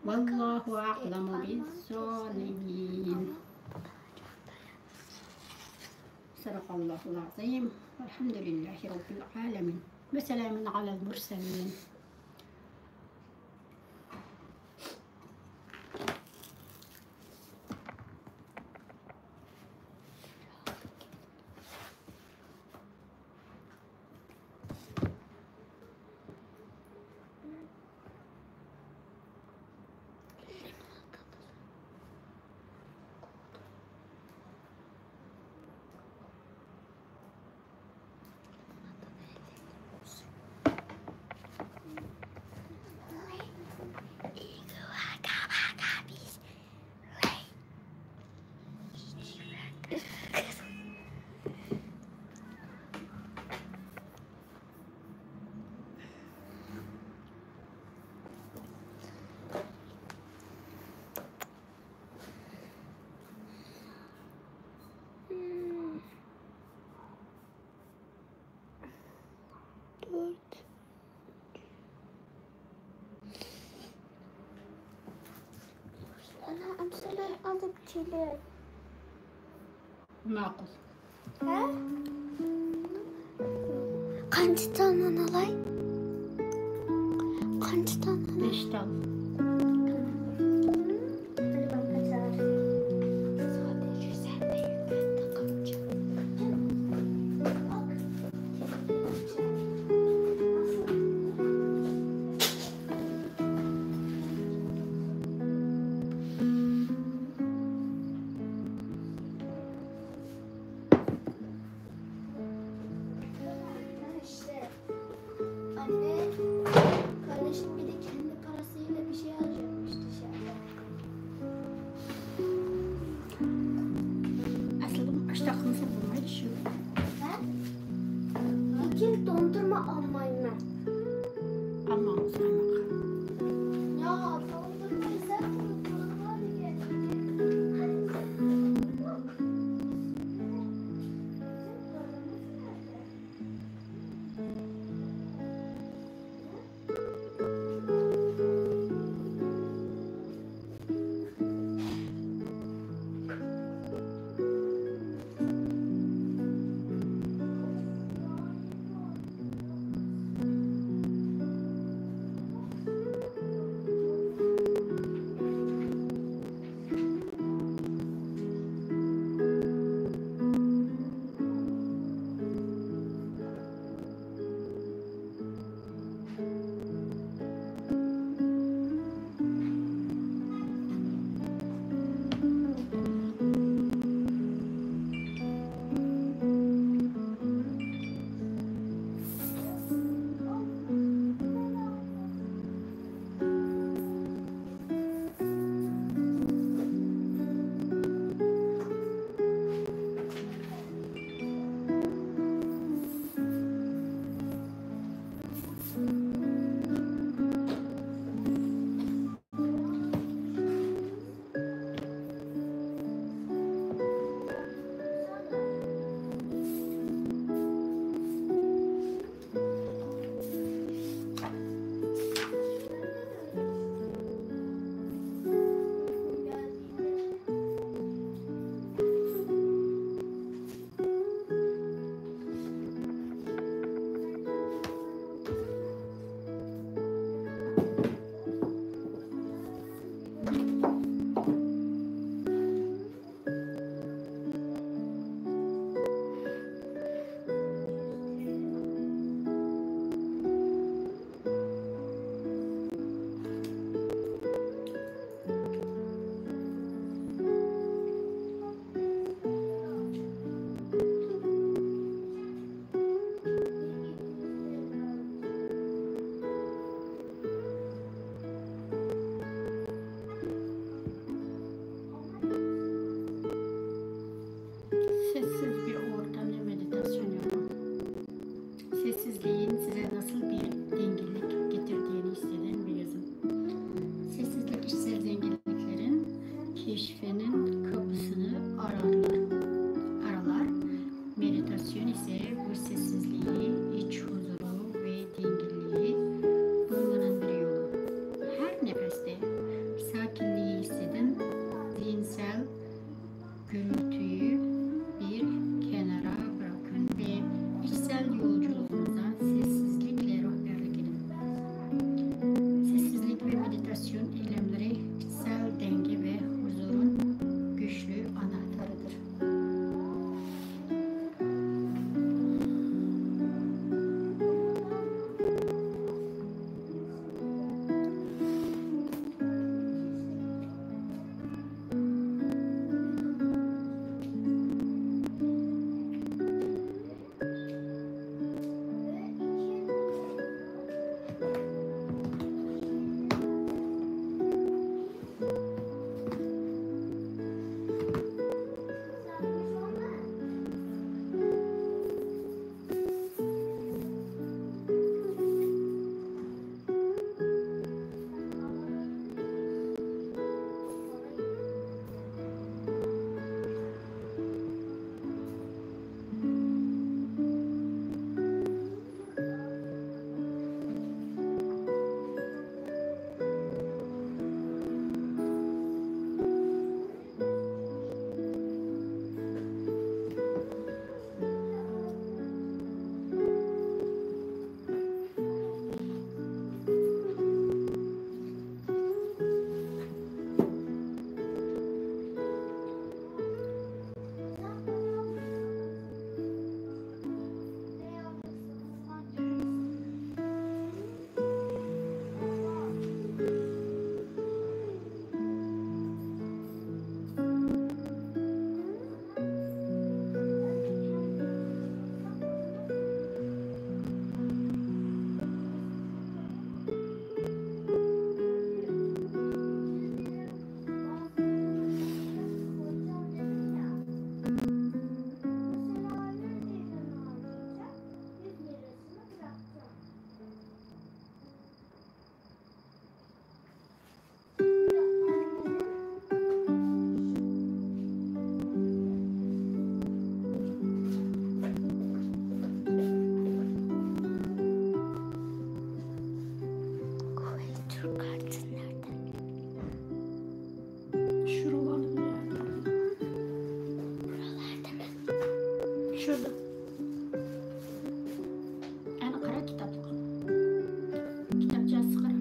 والله أعلم بالظالمين. صدق الله العظيم. والحمد لله رب العالمين. وسلام على المرسلين. ئانا، ئەمسىلەر ئالىپ كېلىپ. ماقۇل. ھە؟ قانچە تال نان ئالاي؟ قانچە تال نان؟ بەش تال. ئاننى كارلىشىپ بىدە كەلدى پاراسى ئېلىپ كارتىسى نەدە؟ شۇرۇلغان يەردە. شۇرۇلغان يەردىمۇ؟ شۇرۇلدى. ئەنە قارا كىتابلىق. كىتابچىسى قارا.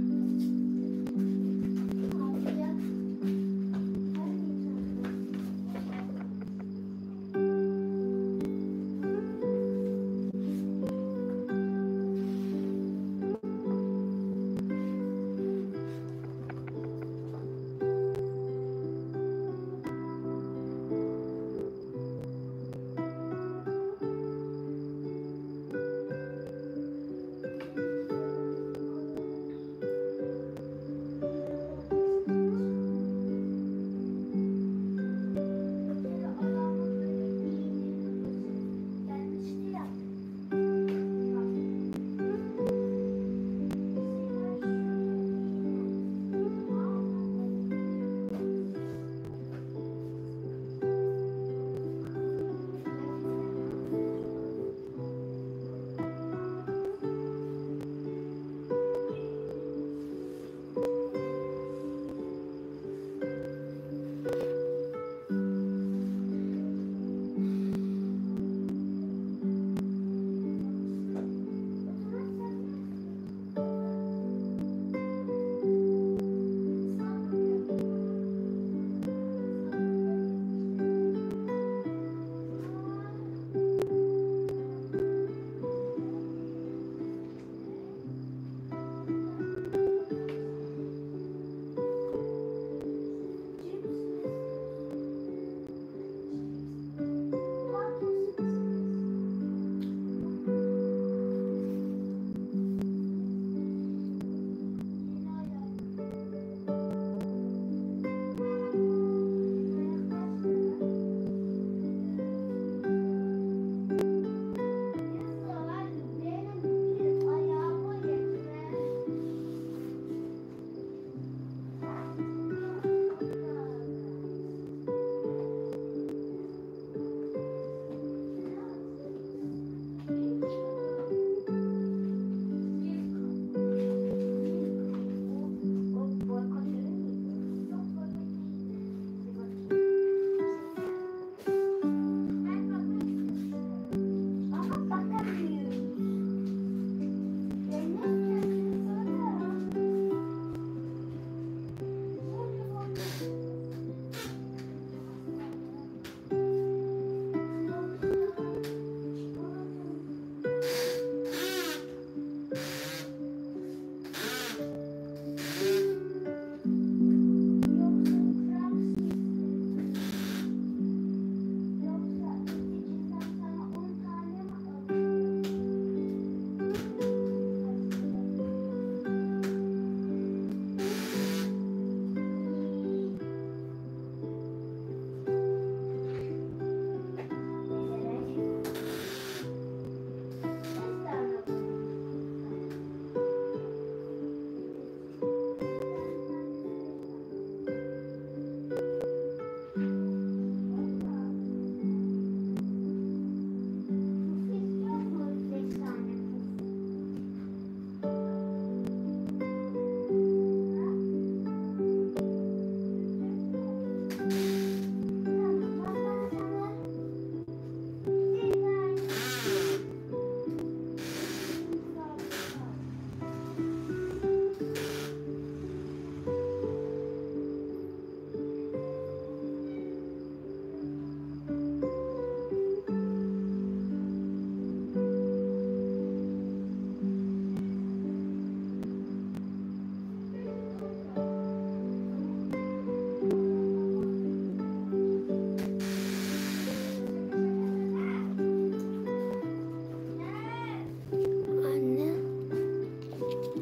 ئاننە،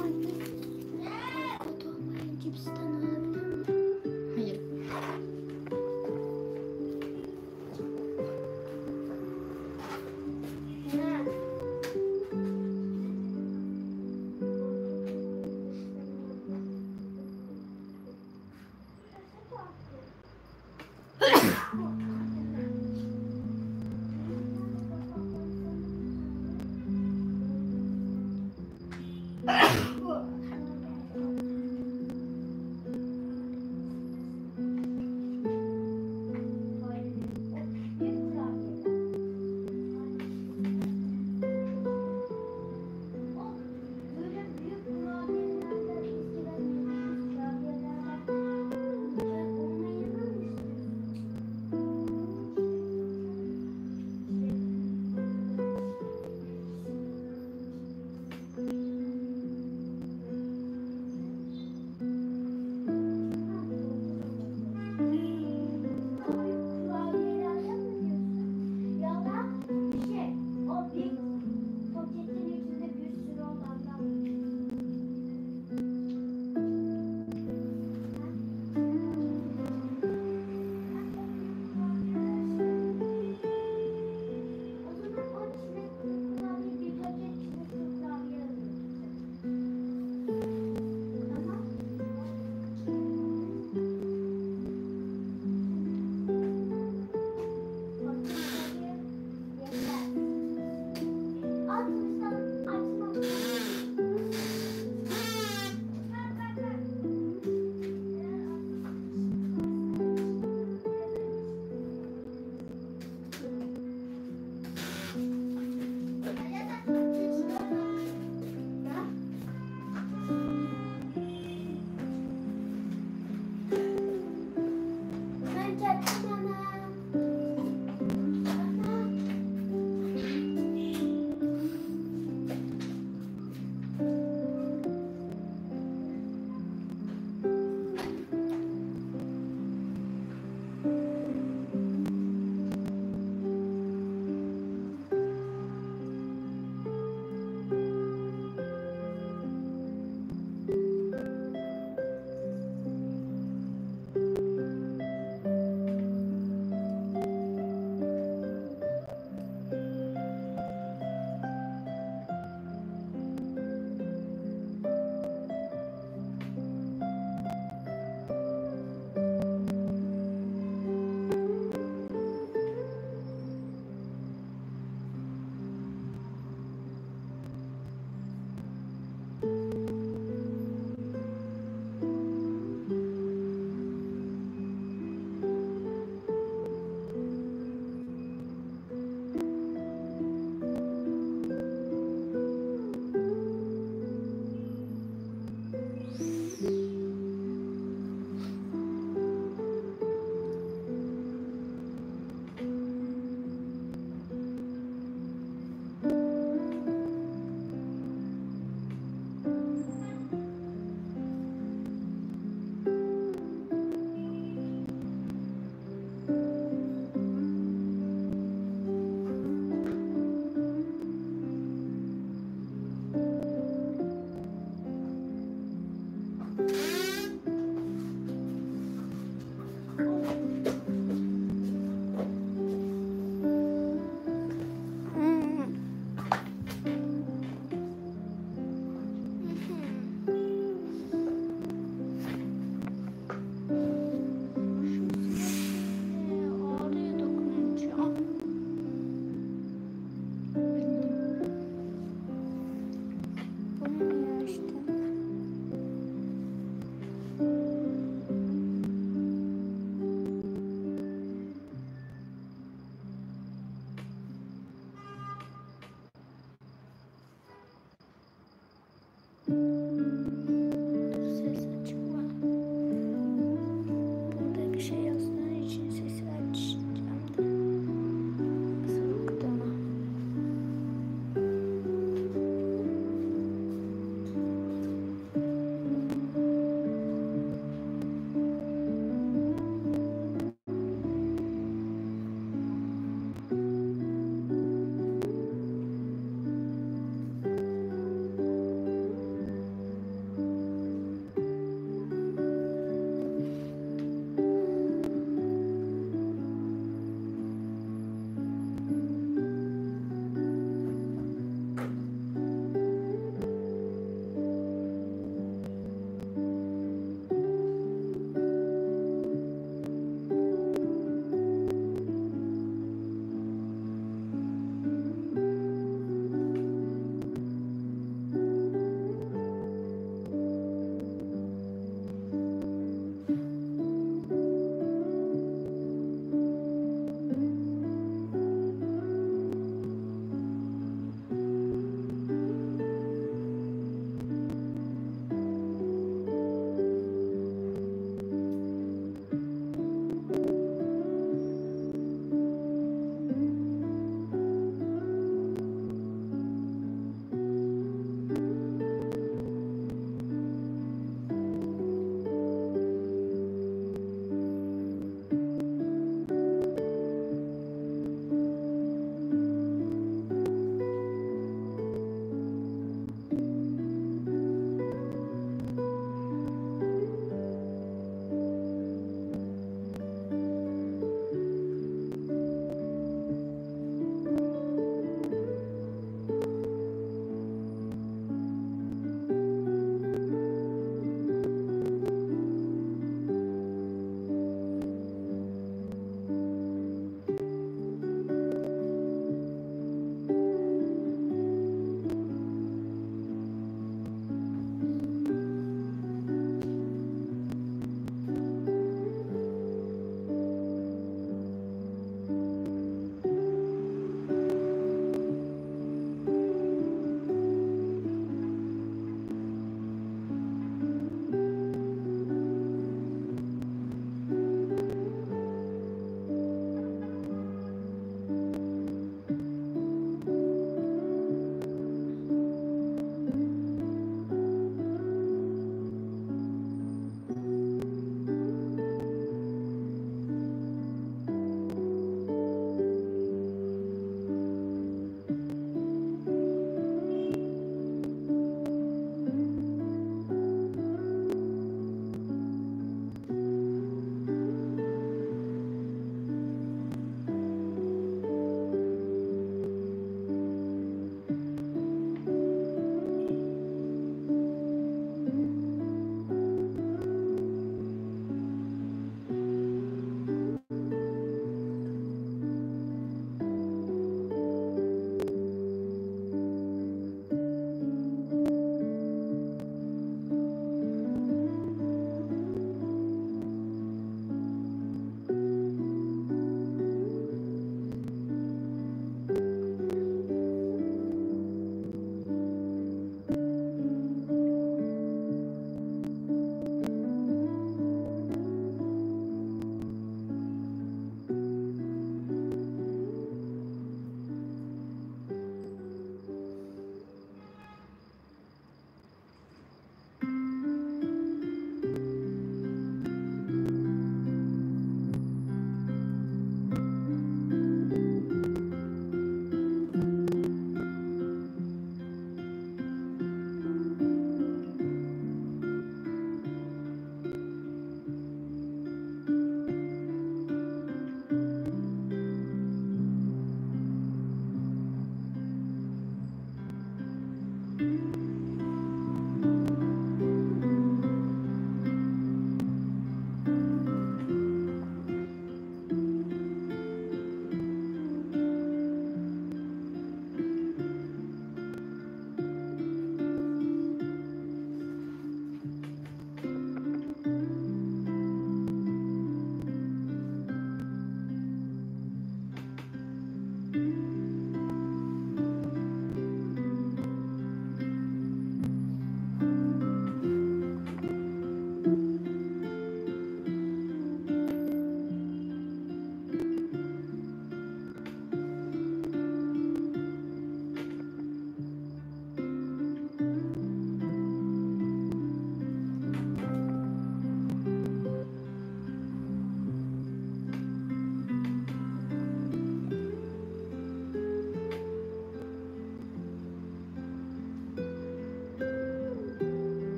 ئاننە، كوتۇ مايا جىپستان ئالىدۇ. ھايىر. Ağrıya dokununca. Bilmiyorum. Bu ne ya işte?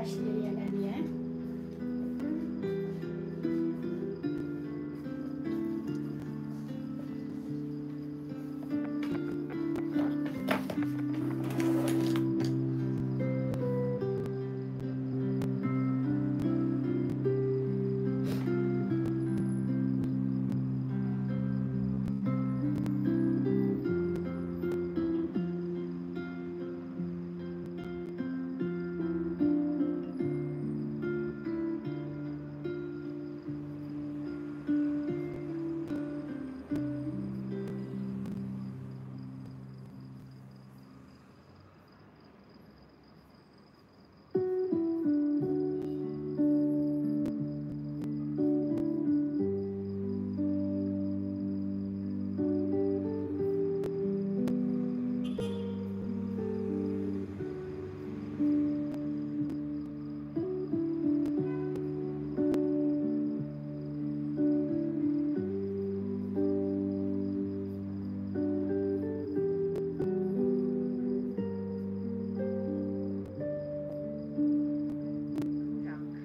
Başlayalım ya.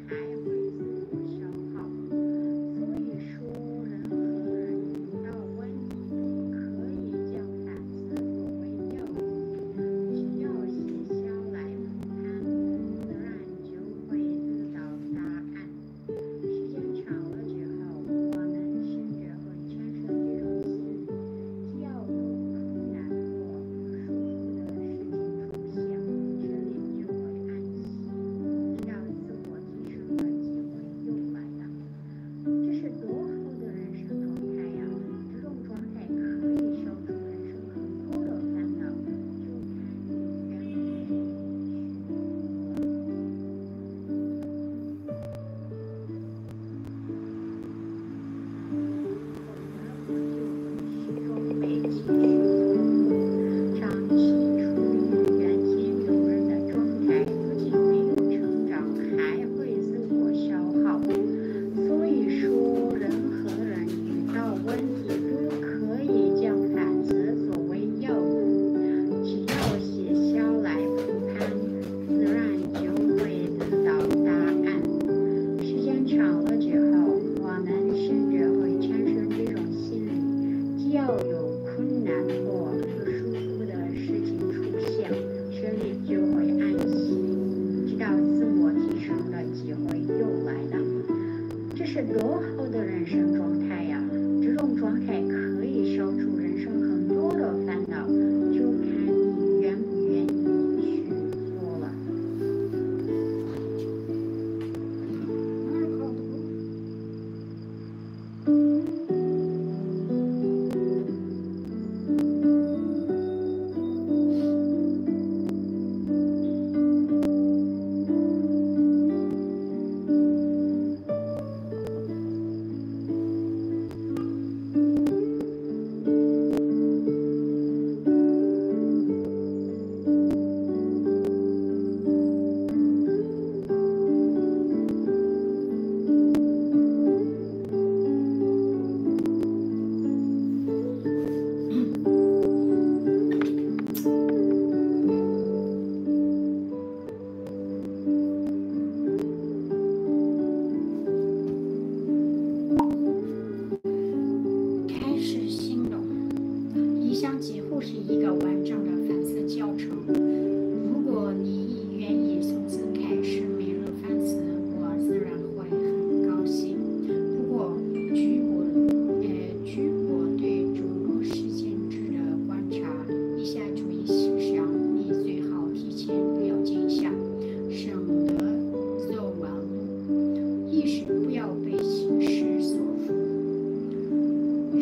还会自我消耗。所以说，任何人遇到问题都可以将反思作为药引，只要写下来复盘，自然就会得到答案。时间长了之后，我们甚至会产生这种心理，只要有困难或不舒服的事情出现，身体就会安息，直到自我 提升的机会又来了。这是多好的人生状态呀！这种状态可以消除人生很多的烦恼，就看你愿不愿意去做了。所以说，任何人遇到问题都可以将反思作为药引，只要写下来复盘， 自然就会得到答案。时间长了之后，我们甚至会产生这种心理，只要有困难或不舒服的事情出现，身体就会安息，直到自我提升的机会又来了。这是多好的人生状态呀！这种状态可以消除人生很多的烦恼，就看你愿不愿意去做了。开始行动。以上几乎是一个完整的反思教程。如果你愿意从此开始每日反思，我自然会很高兴。不过，据我，呃，据我对整个事件制的观察，以下注意事项你最好提前了解一下，省得走弯路。一是不要被形式束缚。呃，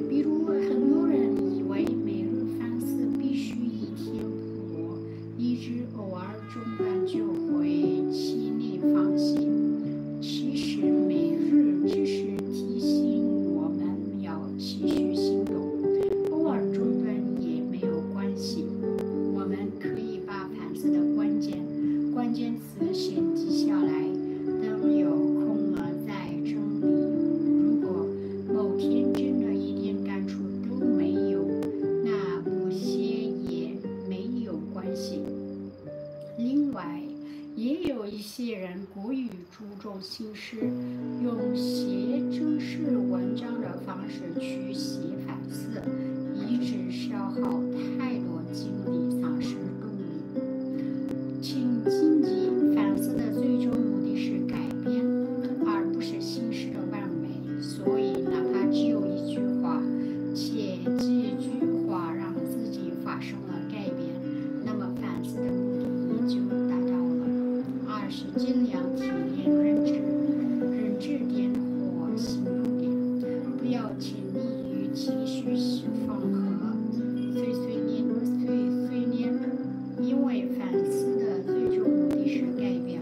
比如很多人以为每日反思必须一天不落，一直偶尔中断就会气馁放弃。其实每日只是提醒我们要持续行动，偶尔中断也没有关系。我们可以把反思的关键，关键词先记下来，等有空了再整理。如果某天真的一点感触都没有，那不写也没有关系。另外，也有一些人过于注重新诗，用写正式文章的方式去写反思，以致消耗太多精力，丧失动力。请谨记，反思的最终目的是改变，而不是新诗的完美。所以，哪怕只有一句话，且这句话让自己发生了改变，那么反思的目的已经达到了。二是尽量提炼认知，认知点或行动点，不要沉溺于情绪释放和碎碎念、碎碎念。因为反思的最终目的是改变，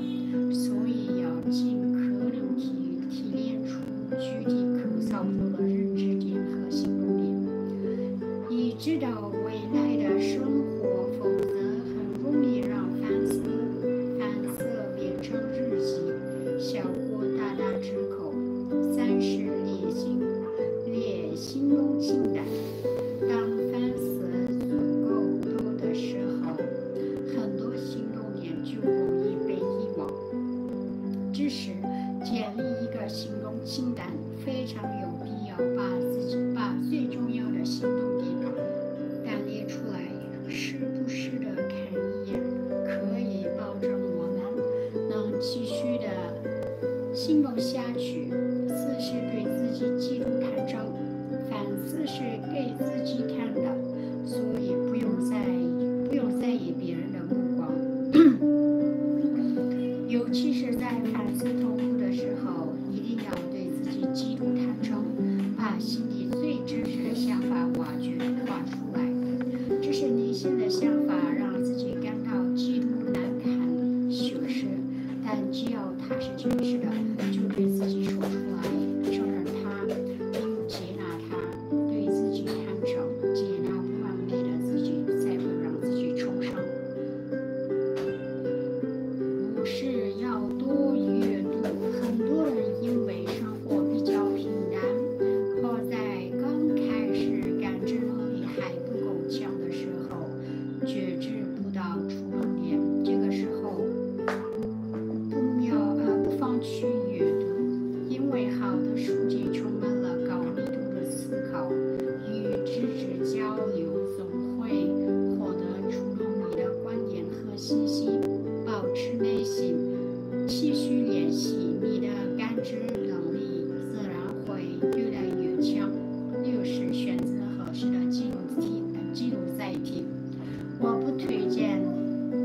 所以要尽可能提提炼出具体可操作的认知点和行动点，以指导未来的生活，否则很容易让反思反思变成日记，效果大打折扣。三是列行列行动清单。当反思足够多的时候，很多行动点就容易被遗忘。这时，建立一个行动清单非常有必要，把自己把最重要的行动点单列出来，时不时的看一眼，可以保证我们能继续的行动下去。四是对自己记录坦诚，反思是给自己看的，所以不用在意不用在意别人的目光。尤其是在反思痛苦的时候，一定要对自己极度坦诚，把心里最真实的想法挖掘挖出来。这是内心的想法，让自己感到极度难堪、羞耻，但只要它是真实的，就对自己说出来，承认它，并接纳它，对自己坦诚，接纳不完美的自己，才会让自己重生。五是要多阅读。很多人因为生活比较平淡，或在刚开始感知能力还不够强的时候，觉知不到触动点，这个时候不要呃不妨去阅读，因为好的书籍充满了高密度的思考与知识交流，总会获得触动你的观点和信息。保持耐心，继续练习，你的感知能力自然会越来越强。六是选择合适的记录体记录载体。我不推荐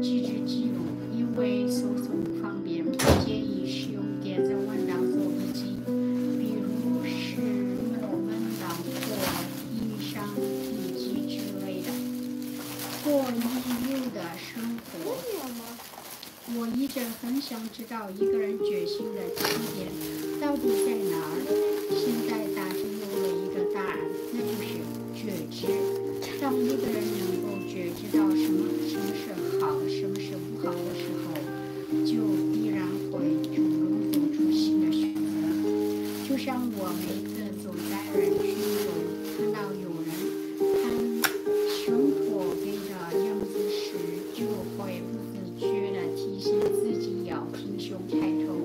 纸质记录，因为收藏不方便，建议使用电子文档做笔记，比如是诺文档或印象笔记之类的。过抑郁的生活。我一直很想知道一个人觉醒的起点到底在哪儿。现在大致有了一个答案，那就是觉知。当一个人能够觉知到什么什么是好，什么是不好的时候，就必然会主动做出新的选择。就像我每次走在人群中，看到有人看生活别的样子时，就会不自觉地提醒自己要挺胸抬头，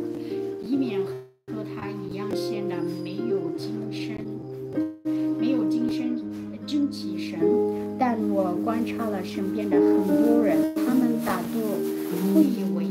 以免和他一样显得没有精神，没有精神，精气神。但我观察了身边的很多人，他们大多会以为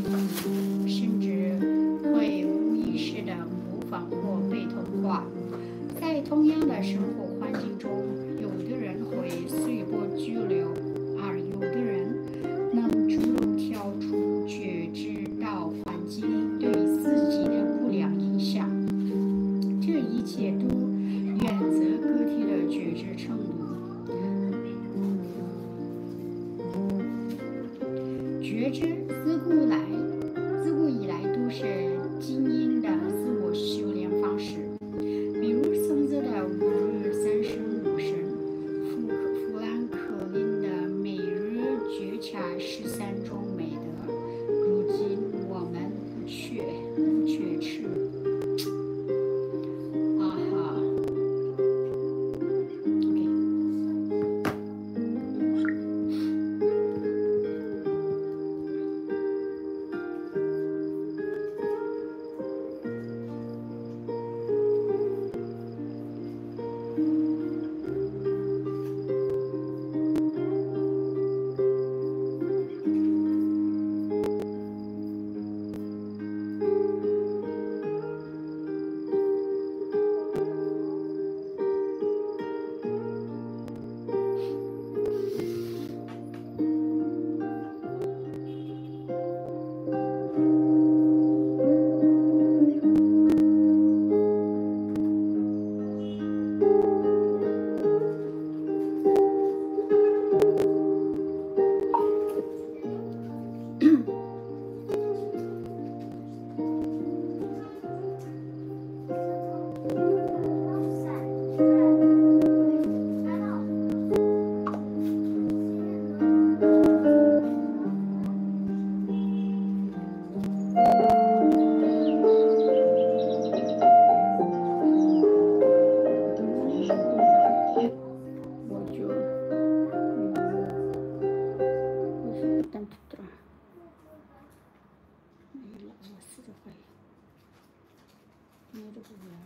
نېرى بۇ يا؟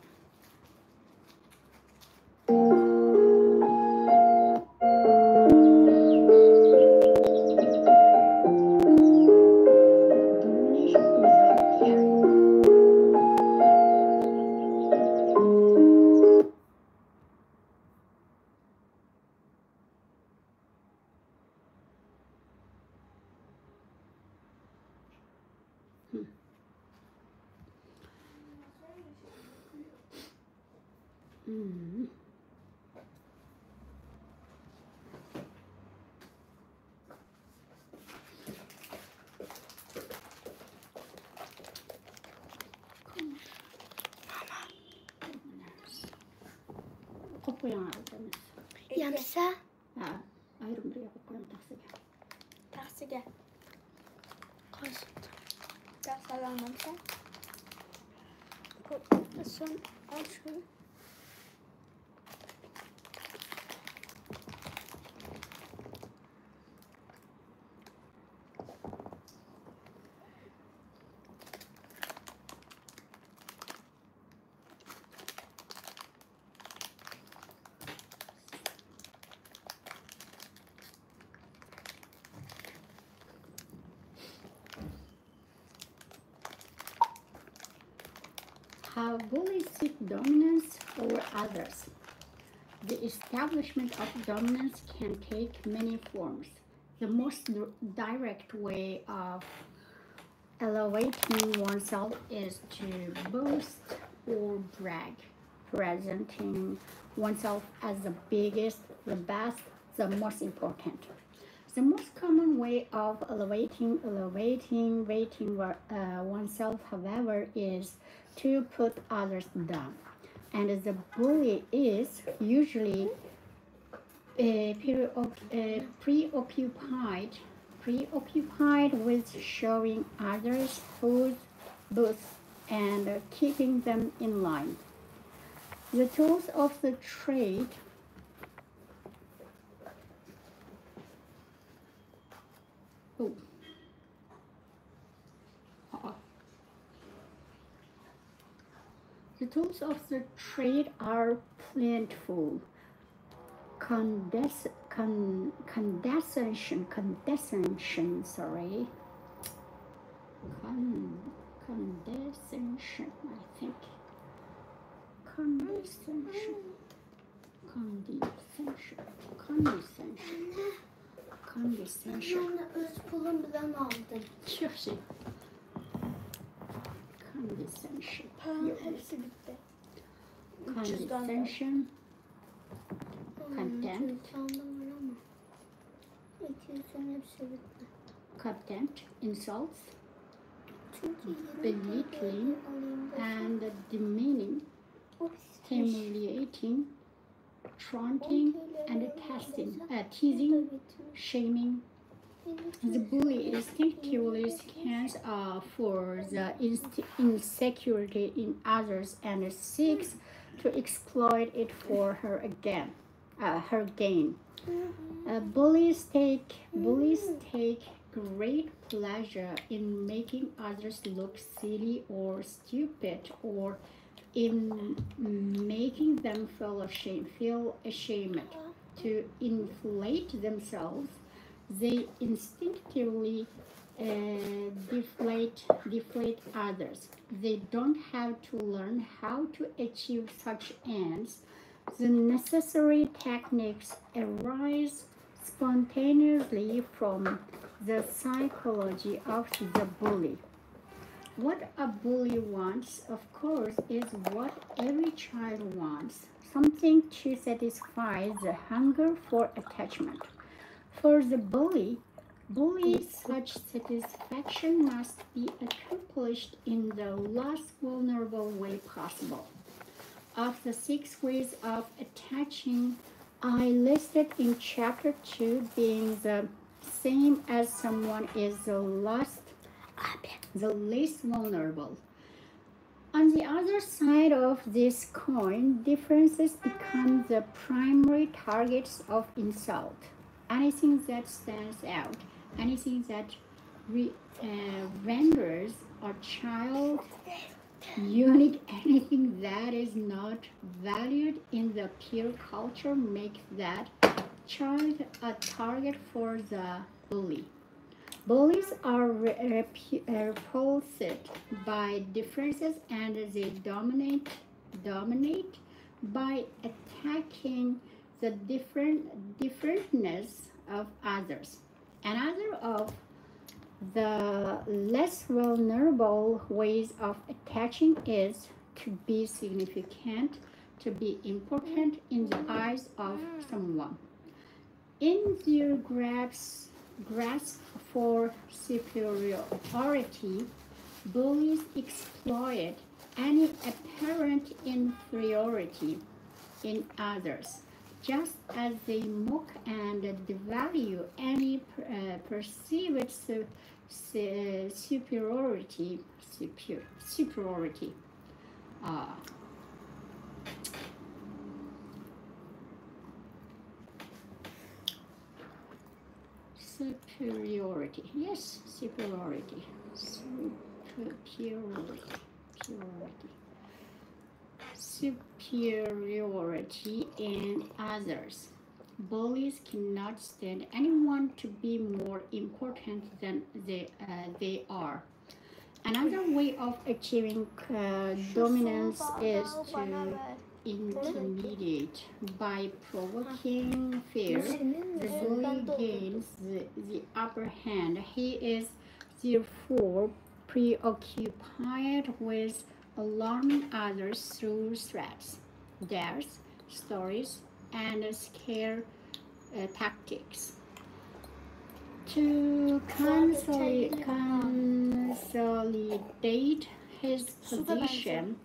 ئوقۇپ قويۇڭ، ئەمىسە. يەمسە؟ ھە، ئايرىم بىر ياققا قويۇڭ تەخسىگە. تەخسىگە. قايسى؟ تەخسە ئالالمامسەن؟ سەن ئال شۇ. How bullies seek dominance over others. The establishment of dominance can take many forms. The most dir- direct way of elevating oneself is to boast or brag, presenting oneself as the biggest, the best, the most important. The most common way of elevating, elevating, rating uh, oneself, however, is to put others down. And the bully is usually uh, preoc- uh, preoccupied, preoccupied with showing others who's boots and keeping them in line. The tools of the trade. Oh. Uh-uh. The tools of the trade are plentiful. Condes- con- condescension, condescension, sorry. Con- condescension, I think. Condescension. Condescension. Condescension. Condescension. Anne, anne, öz pulum bilen aldım. Çok şey. Condescension. Paranın hepsi bitti. Condescension. Contempt. Cüzdanım var ama. İki yüzün hepsi bitti. Contempt, insults, belittling, and demeaning, humiliating, taunting, and testing, uh, teasing, shaming. The bully instinctively scans uh, for the inst- insecurity in others and seeks to exploit it for her again, uh, her gain. Uh, bullies take bullies take great pleasure in making others look silly or stupid or in making them feel ashamed, feel ashamed. To inflate themselves, they instinctively uh, deflate, deflate others. They don't have to learn how to achieve such ends. The necessary techniques arise spontaneously from the psychology of the bully. What a bully wants, of course, is what every child wants, something to satisfy the hunger for attachment. For the bully, bully, such satisfaction must be accomplished in the least vulnerable way possible. Of the six ways of attaching I listed in chapter two being the same as someone is the last, the least vulnerable. On the other side of this coin, differences become the primary targets of insult. Anything that stands out, anything that re- uh, renders or child unique, anything that is not valued in the peer culture makes that child a target for the bully. Bullies are re- repu- repulsed by differences and they dominate dominate by attacking the different differentness of others. Another of the less vulnerable ways of attaching is to be significant, to be important in the eyes of someone. In their grasp, grasp for superiority, bullies exploit any apparent inferiority in others, just as they mock and devalue any uh, perceived su- su- superiority. Super, superiority. Uh, superiority. Yes, superiority. Superiority. Superiority. Superiority in others. Bullies cannot stand anyone to be more important than they, uh, they are. Another way of achieving uh, dominance is to intimidate by provoking fear. The bully gains the, the upper hand. He is therefore preoccupied with alarming others through threats, dares, stories, and scare uh, tactics. To consoli- consolidate his position,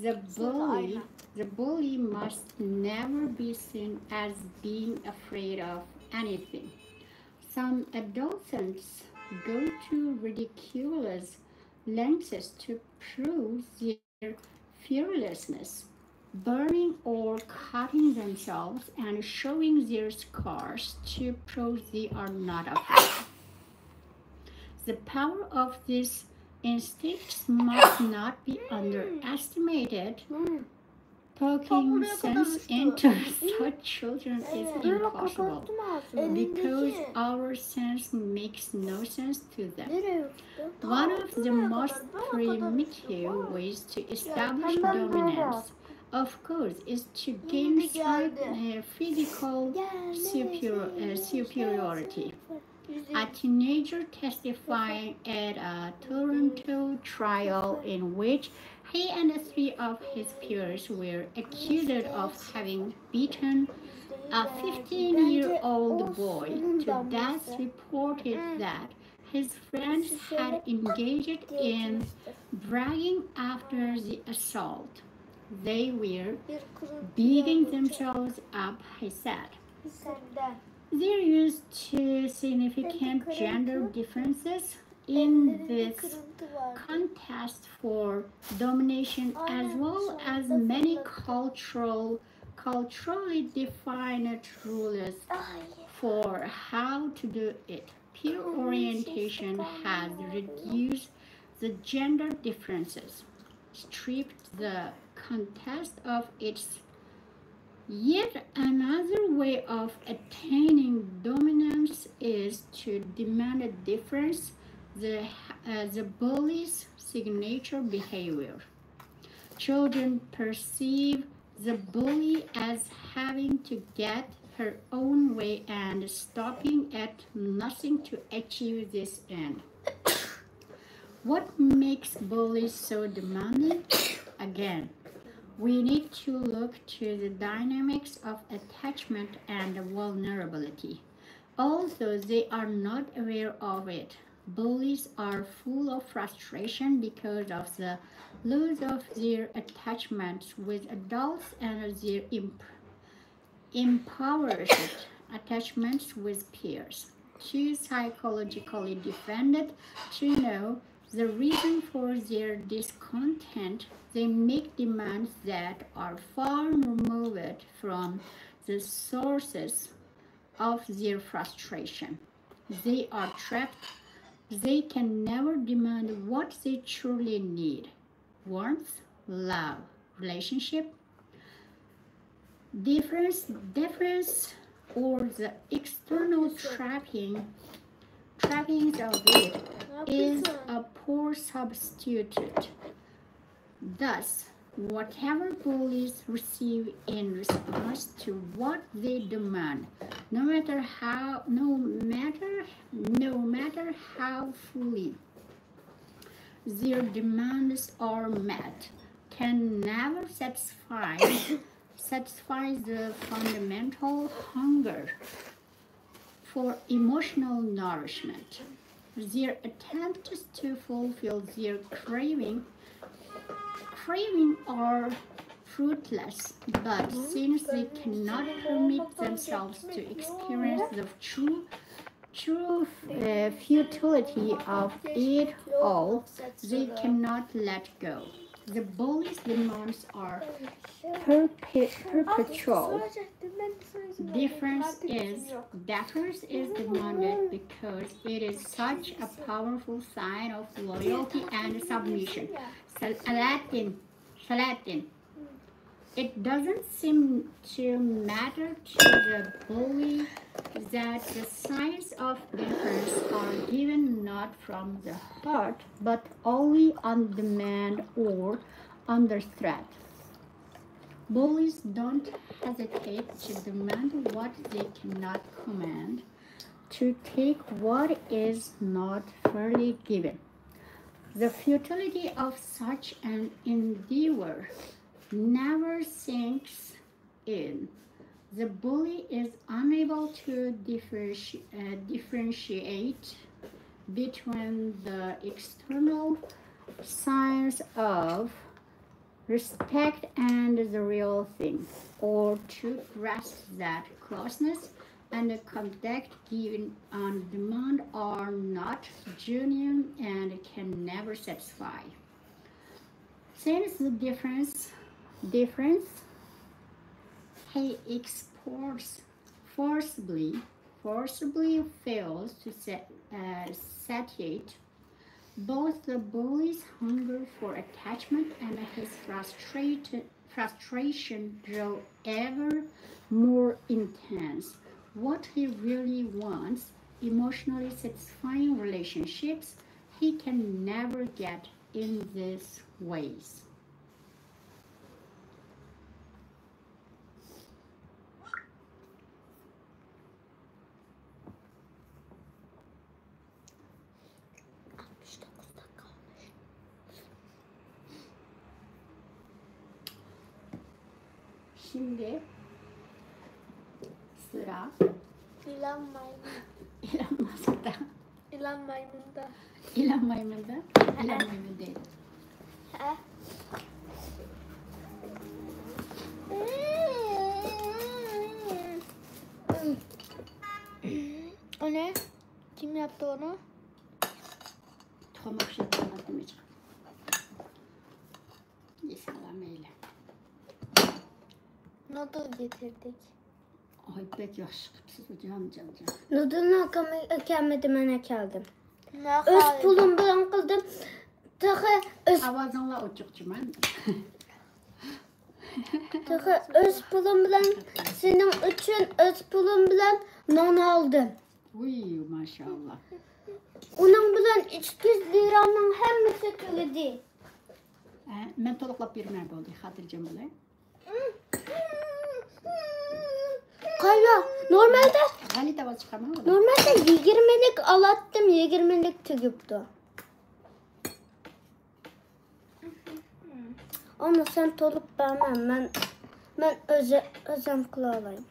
the bully, the bully must never be seen as being afraid of anything. Some adolescents go to ridiculous lengths to prove their fearlessness, burning or cutting themselves and showing their scars to prove they are not afraid. The power of these instincts must not be underestimated. Poking sense into such children is impossible because our sense makes no sense to them. One of the most primitive ways to establish dominance, of course, is to gain psych- uh, physical superior- uh, superiority. A teenager testifying at a Toronto trial in which he and three of his peers were accused of having beaten a fifteen year old boy to death reported that his friends had engaged in bragging after the assault. They were beating themselves up, he said. There used to significant gender differences in this contest for domination as well as many cultural culturally defined rules for how to do it. Peer orientation has reduced the gender differences, stripped the contest of its. Yet another way of attaining dominance is to demand a difference the, uh, the bully's signature behavior. Children perceive the bully as having to get her own way and stopping at nothing to achieve this end. What makes bullies so demanding? Again, we need to look to the dynamics of attachment and vulnerability. Although they are not aware of it, bullies are full of frustration because of the loss of their attachments with adults and their imp- impoverished attachments with peers. Too psychologically defended to know the reason for their discontent, they make demands that are far removed from the sources of their frustration. They are trapped They can never demand what they truly need: warmth, love, relationship. Difference, difference, or the external trapping, trappings of it is a poor substitute. Thus, whatever bullies receive in response to what they demand, no matter how, no matter, no matter how fully their demands are met, can never satisfy, satisfy the fundamental hunger for emotional nourishment. Their attempts to fulfill their craving, craving are fruitless, but since they cannot permit themselves to experience the true, true uh, futility of it all, they cannot let go. The bully's demands are perpe- perpetual. Difference is, deference is demanded because it is such a powerful sign of loyalty and submission. Sel- Aladdin, Saladin. It doesn't seem to matter to the bully that the signs of deference are given not from the heart, but only on demand or under threat. Bullies don't hesitate to demand what they cannot command, to take what is not fairly given. The futility of such an endeavor never sinks in. The bully is unable to differenti- uh, differentiate between the external signs of respect and the real thing, or to grasp that closeness and the contact given on demand are not genuine and can never satisfy. Since the difference, difference, he exports forcibly, forcibly fails to sa- uh, satiate both the bully's hunger for attachment and his frustrate- frustration grow ever more intense. What he really wants, emotionally satisfying relationships, he can never get in these ways. ئاتمىش توققۇز دەقىقە قالدى. شىمدى سىرا ئىلان مايمۇن. ئىلان ماسكتا. ئىلان مايمۇندا. ئىلان مايمۇندا. ئىلان مايمۇن دەيدۇ. ھە. ئۇنى كىم ياپتى ئۇنى؟ تۇخۇم ئوخشاپ قالغان تۇمىچىق. يېسەڭلار مەيلى. نۇدۇل گېتىردۇق. ئاي، بەك ياخشى قىپسىز، جان، جان، جان. نۇدۇلنى ئاكام ئەكەلمىدى، مەن ئەكەلدىم. ئۆز پۇلۇم بىلەن قىلدىم. تېخى ئۆز ئاۋازىڭلار ئوچۇق جۇما. تېخى ئۆز پۇلۇم بىلەن، سېنىڭ ئۈچۈن ئۆز پۇلۇم بىلەن نان ئالدىم. ۋۇي، ماشائاللا. ئۇنىڭ بىلەن ئىككى يۈز لىرانىڭ ھەممىسى تۈگىدى. ھە، مەن تولۇقلاپ بېرىمەن، بولدى، خاتىرجەم بولۇڭ. قايا؟ نورمالدا، غەلىتە ئاۋاز چىقارماڭ. نورمالدا يىگىرمىلىك ئالاتتىم، يىگىرمىلىك تۈگۈپتۇ. ئانا، سەن تولۇق بەرمە، مەن، مەن ئۆزى، ئۆزۈم قىلالايمەن.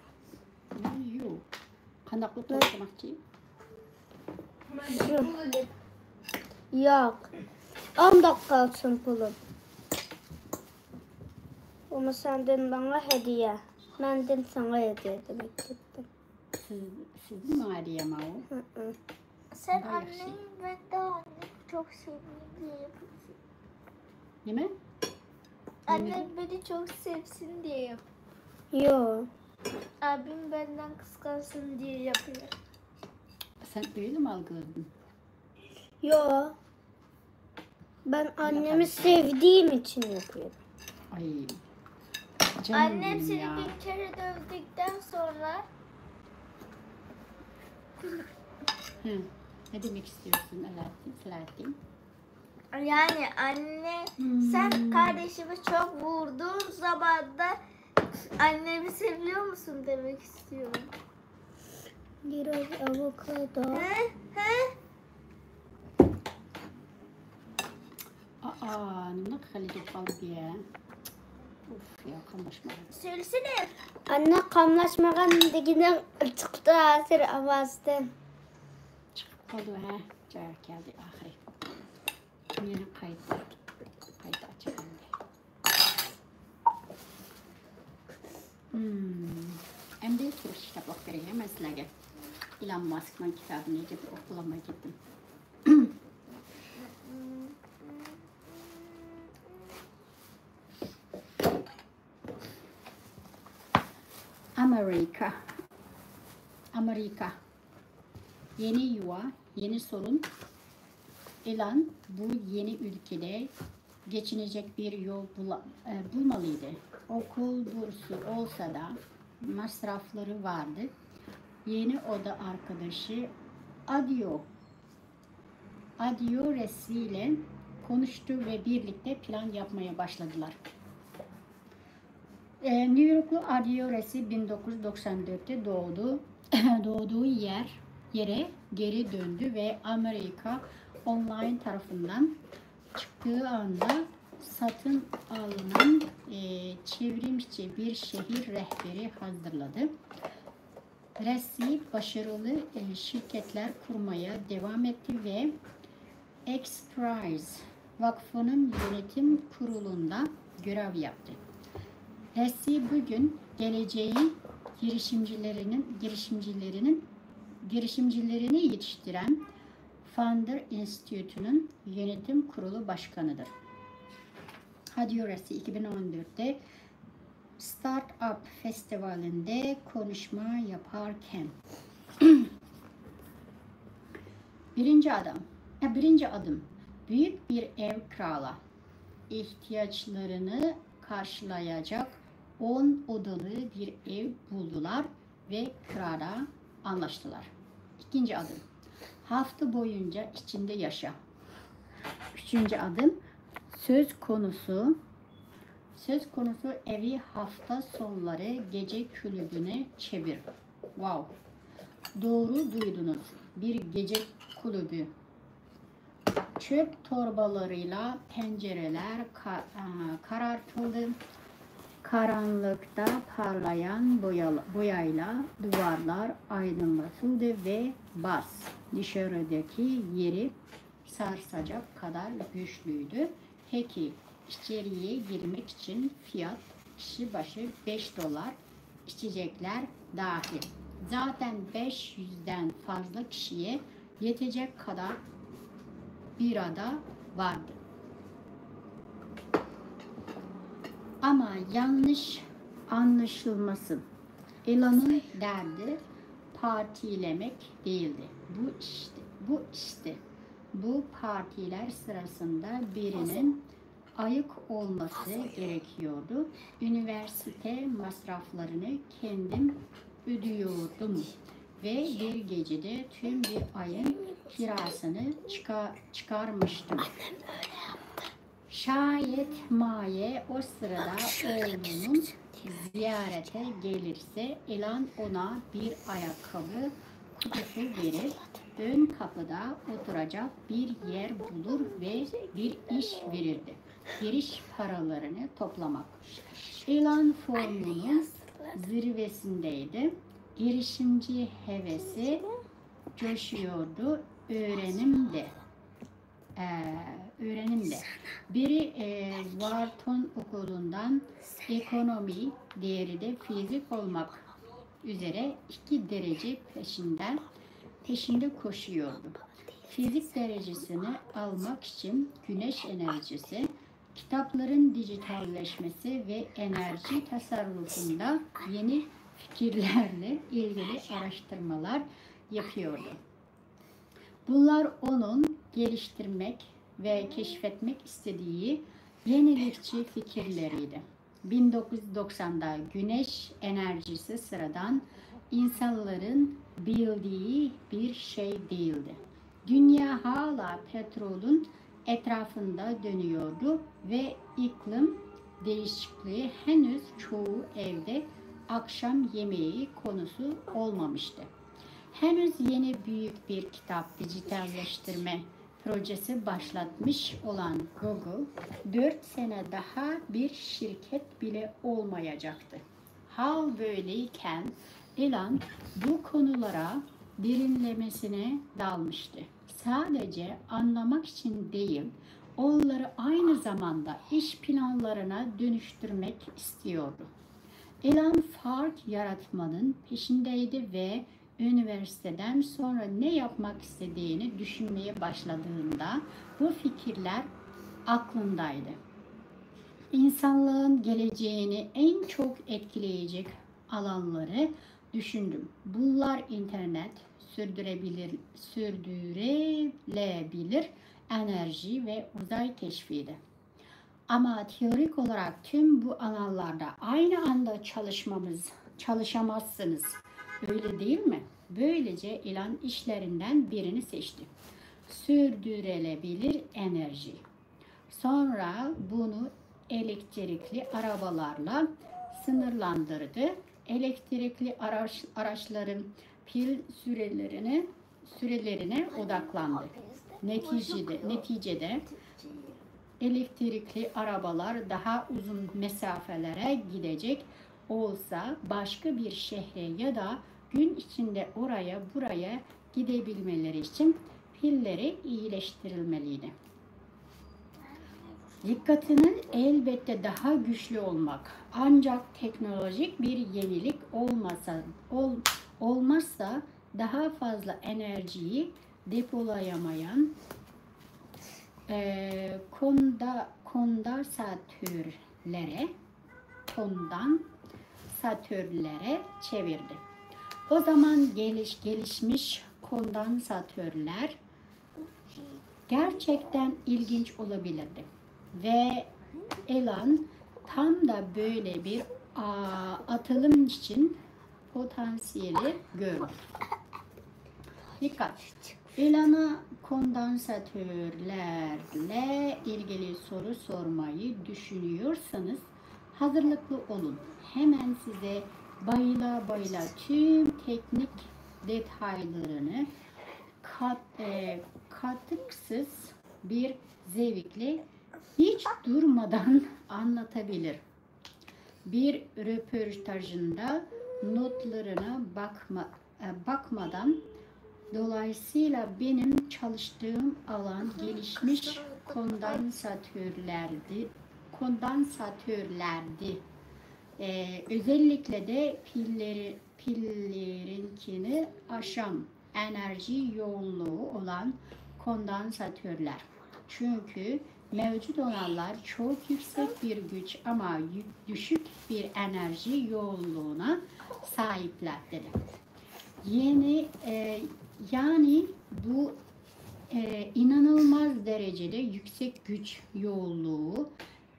يوق. قانداق قىلىپ تولۇقلىماقچى؟ شۇ. ياق. ئانداق قالسۇن پۇلۇم. بۇمۇ سەندىن ماڭا ھەدىيە. مەندىن ساڭا ھەدىيە دېمەك كەتتىم. سىز، سىزدىن ماڭا ھەدىيە ماۋۇ. ھىم. سەن ئاننىڭ بەندە ئاننى چوك سېۋىسىنى دېيەپسەن. نېمە؟ ئاننىڭ بېنى چوك سېۋىسىنى دېيەپ. يوق. ئابىم بەندەن قىسقانسىنى دېيەپ. سەن ئۆيلىمە ئالگىلىدىن. Yo. Ben annemi sevdiğim için yapıyorum. Ay. Annem seni bir kere dövdükten sonra Hı. Ne demek istiyorsun Alaaddin? Selahattin? Yani anne sen kardeşimi çok vurduğun zaman da annemi seviyor musun demek istiyorum. Biraz avokado. He? He? Aa, nima qilib qoldi ya? Uf, ya qamlashmadi. Söylesene. Anne, qamlashmagan degeni chiqdi hozir ovozdan. Chiqib qoldi, ha. Joyi keldi oxiri. Meni qayta qayta ochildi. Hmm. Endi kirish kitob o'qib beraman sizlarga. Ilon Maskning kitobini deb o'qib olmay ketdim. Amerika. Amerika. Yeni yuva, yeni sorun. İlan bu yeni ülkede geçinecek bir yol bula- e, bulmalıydı. Okul bursu olsa da masrafları vardı. Yeni oda arkadaşı Adio, Adio Resi ile konuştu ve birlikte plan yapmaya başladılar. E, New Yorklu Adio Resi bin dokuz yüz doksan dörtte doğdu. Doğduğu yer yere geri döndü ve Amerika Online tarafından çıktığı anda satın alınan e, çevrimçi bir şehir rehberi hazırladı. Resi başarılı e, şirketler kurmaya devam etti ve X Prize Vakfı'nın yönetim kurulunda görev yaptı. Resi bugün geleceğin girişimcilerinin girişimcilerinin girişimcilerini yetiştiren Founder Institute'unun yönetim kurulu başkanıdır. Adio Resi iki bin on dörtte Startup Festivali'nde konuşma yaparken birinci adam, ha, birinci adım büyük bir ev kirala. İhtiyaçlarını karşılayacak on odalı bir ev buldular ve kirada anlaştılar. İkinci adım, hafta boyunca içinde yaşa. Üçüncü adım, söz konusu söz konusu evi hafta sonları gece kulübüne çevir. Wow. Doğru duydunuz. Bir gece kulübü. Çöp torbalarıyla pencereler ka- e, karartıldı. Karanlıkta parlayan boyalı- boyayla duvarlar aydınlatıldı ve bas dışarıdaki yeri sarsacak kadar güçlüydü. Peki içeriye girmek için fiyat kişi başı beş dolar, içecekler dahil. Zaten beş yüzden fazla kişiye yetecek kadar bira da vardı. Ama yanlış anlaşılmasın. Elon'un derdi partilemek değildi. Bu işte, bu işte. Bu partiler sırasında birinin ayık olması gerekiyordu. Üniversite masraflarını kendim ödüyordum ve bir gecede tüm bir ayın kirasını çıka- çıkarmıştım. Şayet Maye o sırada oğlunun ziyarete gelirse, Elon ona bir ayakkabı kutusu verir, ön kapıda oturacak bir yer bulur ve bir iş verirdi. Giriş paralarını toplamak. Elon formunun zirvesindeydi. Girişimci hevesi coşuyordu. Öğrenim de e, öğrenimde. Biri e, Wharton okulundan ekonomi, diğeri de fizik olmak üzere iki derece peşinden peşinde koşuyordu. Fizik derecesini almak için güneş enerjisi, kitapların dijitalleşmesi ve enerji tasarrufunda yeni fikirlerle ilgili araştırmalar yapıyordu. Bunlar onun geliştirmek ve keşfetmek istediği yenilikçi fikirleriydi. bin dokuz yüz doksanda güneş enerjisi sıradan insanların bildiği bir şey değildi. Dünya hala petrolün etrafında dönüyordu ve iklim değişikliği henüz çoğu evde akşam yemeği konusu olmamıştı. Henüz yeni büyük bir kitap dijitalleştirme projesi başlatmış olan Google dört sene daha bir şirket bile olmayacaktı. Hal böyleyken Elon bu konulara derinlemesine dalmıştı. Sadece anlamak için değil, onları aynı zamanda iş planlarına dönüştürmek istiyordu. Elon fark yaratmanın peşindeydi ve üniversiteden sonra ne yapmak istediğini düşünmeye başladığında bu fikirler aklındaydı. İnsanlığın geleceğini en çok etkileyecek alanları düşündüm. Bunlar internet, sürdürebilir, sürdürülebilir enerji ve uzay keşfiydi. Ama teorik olarak tüm bu alanlarda aynı anda çalışmamız, çalışamazsınız. Öyle değil mi? Böylece Elon işlerinden birini seçti. Sürdürülebilir enerji. Sonra bunu elektrikli arabalarla sınırlandırdı. Elektrikli araç, araçların pil sürelerine sürelerine odaklandı. Neticede, neticede elektrikli arabalar daha uzun mesafelere gidecek olsa başka bir şehre ya da gün içinde oraya buraya gidebilmeleri için pilleri iyileştirilmeliydi. Dikkatiniz elbette daha güçlü olmak, ancak teknolojik bir yenilik olmasa, ol, olmazsa daha fazla enerjiyi depolayamayan e, konda, kondansatörlere kondansatörlere çevirdi. O zaman geliş, gelişmiş kondansatörler gerçekten ilginç olabilirdi. Ve Elon tam da böyle bir a, atılım için potansiyeli gördü. Dikkat! Elon'a kondansatörlerle ilgili soru sormayı düşünüyorsanız hazırlıklı olun. Hemen size bayıla bayıla tüm teknik detaylarını kat, e, katıksız bir zevkle hiç durmadan anlatabilir. Bir röportajında notlarına bakma, e, bakmadan, dolayısıyla benim çalıştığım alan gelişmiş kondansatörlerdi, kondansatörlerdi. E, özellikle de pilleri, pillerinkini aşan enerji yoğunluğu olan kondansatörler. Çünkü mevcut olanlar çok yüksek bir güç ama yü- düşük bir enerji yoğunluğuna sahipler dedi. Yeni e, yani bu e, inanılmaz derecede yüksek güç yoğunluğu,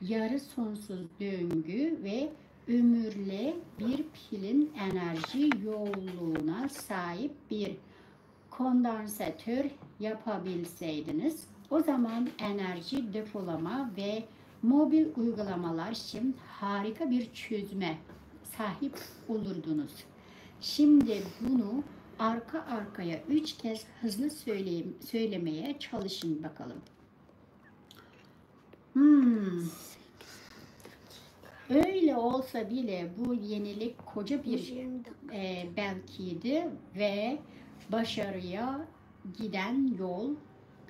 yarı sonsuz döngü ve ömürle bir pilin enerji yoğunluğuna sahip bir kondansatör yapabilseydiniz, o zaman enerji depolama ve mobil uygulamalar için harika bir çözüme sahip olurdunuz. Şimdi bunu arka arkaya üç kez hızlı söyleyeyim, söylemeye çalışın bakalım. Hmm. Öyle olsa bile bu yenilik koca bir e, belkiydi ve başarıya giden yol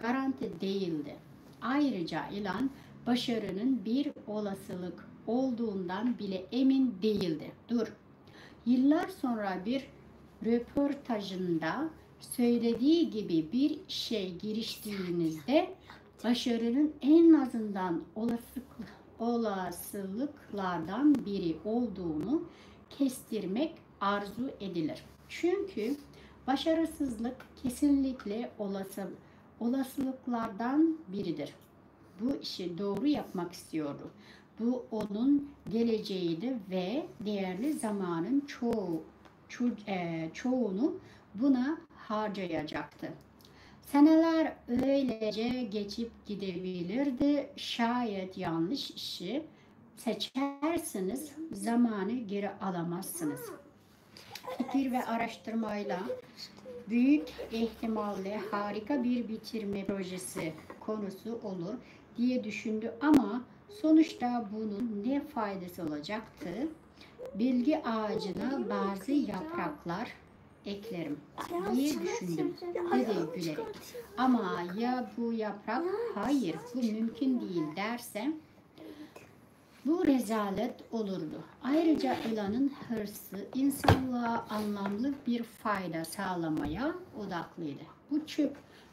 garanti değildi. Ayrıca Elon başarının bir olasılık olduğundan bile emin değildi. Dur. Yıllar sonra bir röportajında söylediği gibi bir işe giriştiğinizde başarının en azından olasılık, olasılıklardan biri olduğunu kestirmek arzu edilir. Çünkü başarısızlık kesinlikle olası, olasılıklardan biridir. Bu işi doğru yapmak istiyordu. Bu onun geleceğiydi ve değerli zamanın çoğu, ço- e, çoğunu buna harcayacaktı. Seneler öylece geçip gidebilirdi. Şayet yanlış işi seçerseniz zamanı geri alamazsınız. Fikir ve araştırmayla büyük ihtimalle harika bir bitirme projesi konusu olur diye düşündü ama sonuçta bunun ne faydası olacaktı? Bilgi ağacına bazı yapraklar eklerim diye düşündüm, dedi gülerek. Ama ya bu yaprak hayır, bu mümkün değil derse, bu rezalet olurdu. Ayrıca Ela'nın hırsı insanlığa anlamlı bir fayda sağlamaya odaklıydı. Bu çok,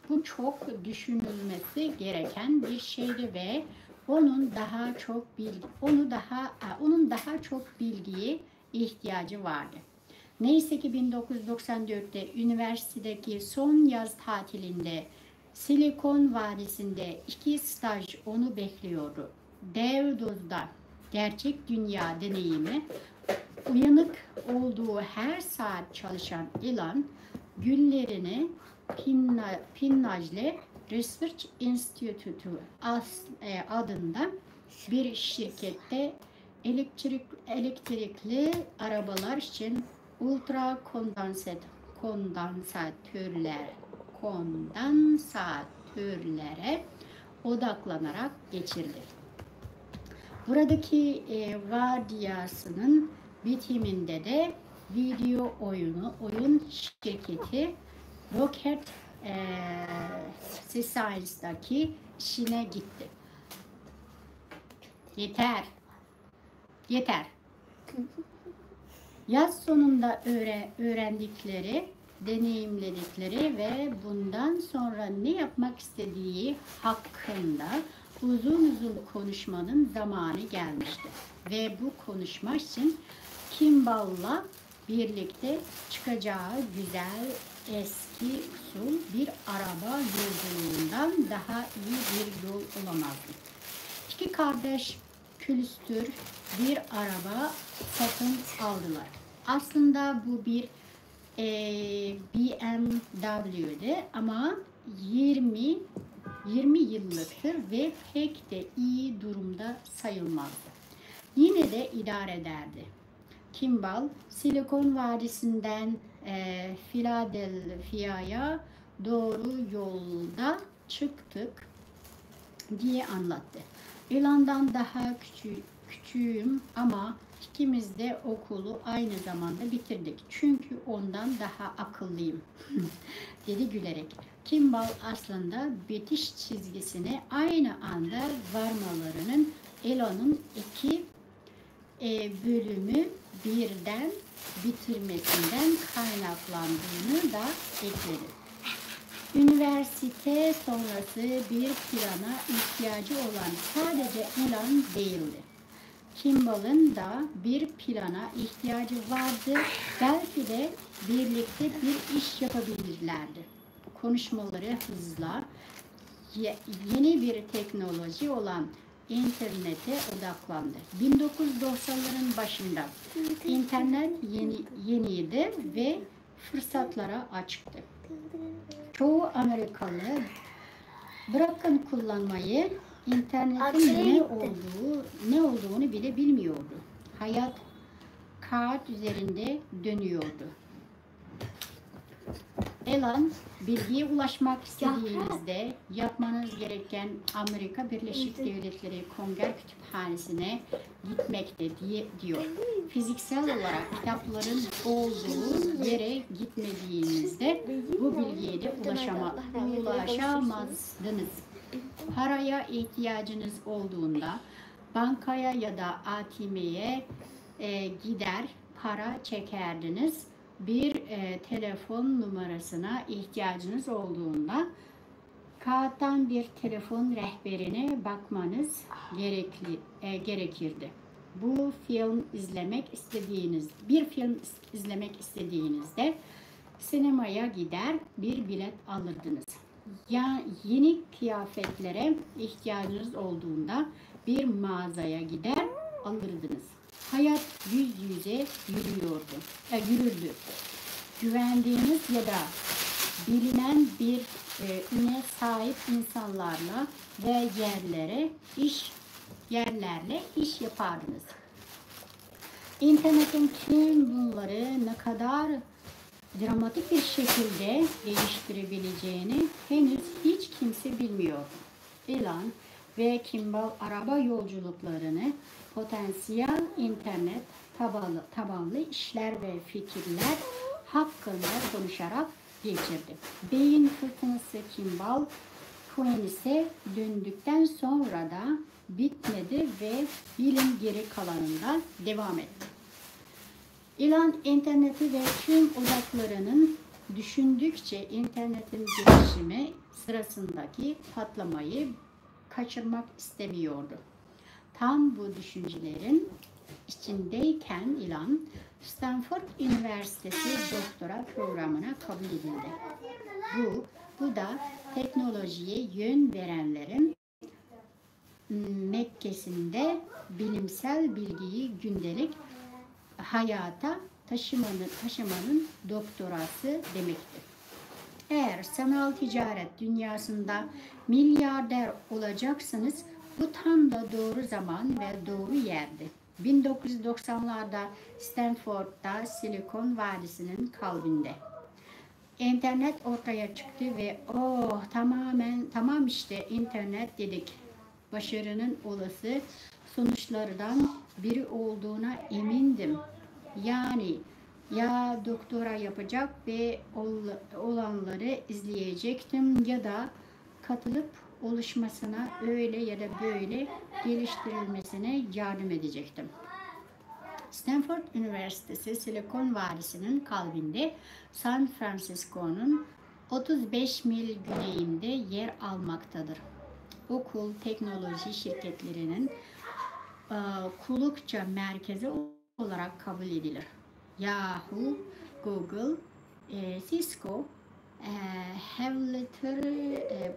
bu çok düşünülmesi gereken bir şeydi ve onun daha çok bilgi, onu daha, e, onun daha çok bilgiye ihtiyacı vardı. Neyse ki bin dokuz yüz doksan dörtte üniversitedeki son yaz tatilinde Silikon Vadisi'nde iki staj onu bekliyordu. Dev dozda gerçek dünya deneyimi, uyanık olduğu her saat çalışan Elon günlerini Pinna- Pinnacles Research Institute as- e, adında bir şirkette elektrik, elektrikli arabalar için ultra kondansat, kondansatörler, kondansatörlere odaklanarak geçirdi. Buradaki e, vardiyasının bitiminde de video oyunu, oyun şirketi Rocket e, Science'daki işine gitti. Yeter. Yeter. Yaz sonunda öğre- öğrendikleri, deneyimledikleri ve bundan sonra ne yapmak istediği hakkında uzun uzun konuşmanın zamanı gelmişti. Ve bu konuşma için Kimball'la birlikte çıkacağı güzel eski usul bir araba yolculuğundan daha iyi bir yol olamazdı. İki kardeş külüstür bir araba satın aldılar. Aslında bu bir e, B M W'di ama yirmi yirmi yıllıktır ve pek de iyi durumda sayılmazdı. Yine de idare ederdi. Kimball, Silikon Vadisi'nden e, Philadelphia'ya doğru yolda çıktık diye anlattı. Elon'dan daha küçü- küçüğüm ama ikimiz de okulu aynı zamanda bitirdik. Çünkü ondan daha akıllıyım, dedi gülerek. Kimball aslında bitiş çizgisine aynı anda varmalarının Elon'un iki e, bölümü birden bitirmesinden kaynaklandığını da ekledi. Üniversite sonrası bir plana ihtiyacı olan sadece Elon değildi. Kimball'ın da bir plana ihtiyacı vardı. Belki de birlikte bir iş yapabilirlerdi. Konuşmaları hızla ye- yeni bir teknoloji olan internete odaklandı. Bin dokuz yüz doksanların başında internet yeni, yeniydi ve fırsatlara açıktı. Çoğu Amerikalı bırakın kullanmayı, internetin ne olduğu, ne olduğunu bile bilmiyordu. Hayat kağıt üzerinde dönüyordu. Elon, bilgiye ulaşmak istediğinizde yapmanız gereken Amerika Birleşik Devletleri Kongre Kütüphanesi'ne gitmekte diye diyor. Fiziksel olarak kitapların olduğu yere gitmediğinizde bu bilgiye de ulaşama, ulaşamazdınız. Paraya ihtiyacınız olduğunda bankaya ya da A T M'ye e, gider para çekerdiniz. Bir e, telefon numarasına ihtiyacınız olduğunda kağıttan bir telefon rehberine bakmanız gerekli e, gerekirdi. Bu film izlemek istediğiniz bir film izlemek istediğinizde sinemaya gider bir bilet alırdınız. Ya, yeni kıyafetlere ihtiyacınız olduğunda bir mağazaya gider alırdınız. Hayat yüz yüze yürüyordu, e, yürürdü. Güvendiğiniz ya da bilinen bir e, üne sahip insanlarla ve yerlere iş yerlerle iş yapardınız. İnternetin tüm bunları ne kadar dramatik bir şekilde değiştirebileceğini henüz hiç kimse bilmiyor. Elon ve Kimball araba yolculuklarını potansiyel internet tabanlı, tabanlı işler ve fikirler hakkında konuşarak geçirdi. Beyin fırtınası Kimball Queens'e döndükten sonra da bitmedi ve bilim geri kalanında devam etti. Elon interneti ve tüm odaklarının düşündükçe internetin gelişimi sırasındaki patlamayı kaçırmak istemiyordu. Tam bu düşüncelerin içindeyken Elon Stanford Üniversitesi doktora programına kabul edildi. Bu, bu da teknolojiye yön verenlerin Mekke'sinde bilimsel bilgiyi gündelik hayata taşımanın, taşımanın doktorası demektir. Eğer sanal ticaret dünyasında milyarder olacaksanız, bu tam da doğru zaman ve doğru yerdi. Bin dokuz yüz doksanlarda Stanford'da Silikon Vadisi'nin kalbinde internet ortaya çıktı ve oh, tamamen tamam işte internet dedik. Başarının olası sonuçlardan biri olduğuna emindim. Yani ya doktora yapacak ve ol- olanları izleyecektim ya da katılıp oluşmasına öyle ya da böyle geliştirilmesine yardım edecektim. Stanford Üniversitesi Silikon Vadisi'nin kalbinde San Francisco'nun otuz beş mil güneyinde yer almaktadır. Okul teknoloji şirketlerinin e, kulakça merkezi olarak kabul edilir. Yahoo, Google, e, Cisco, e, Hewlett e,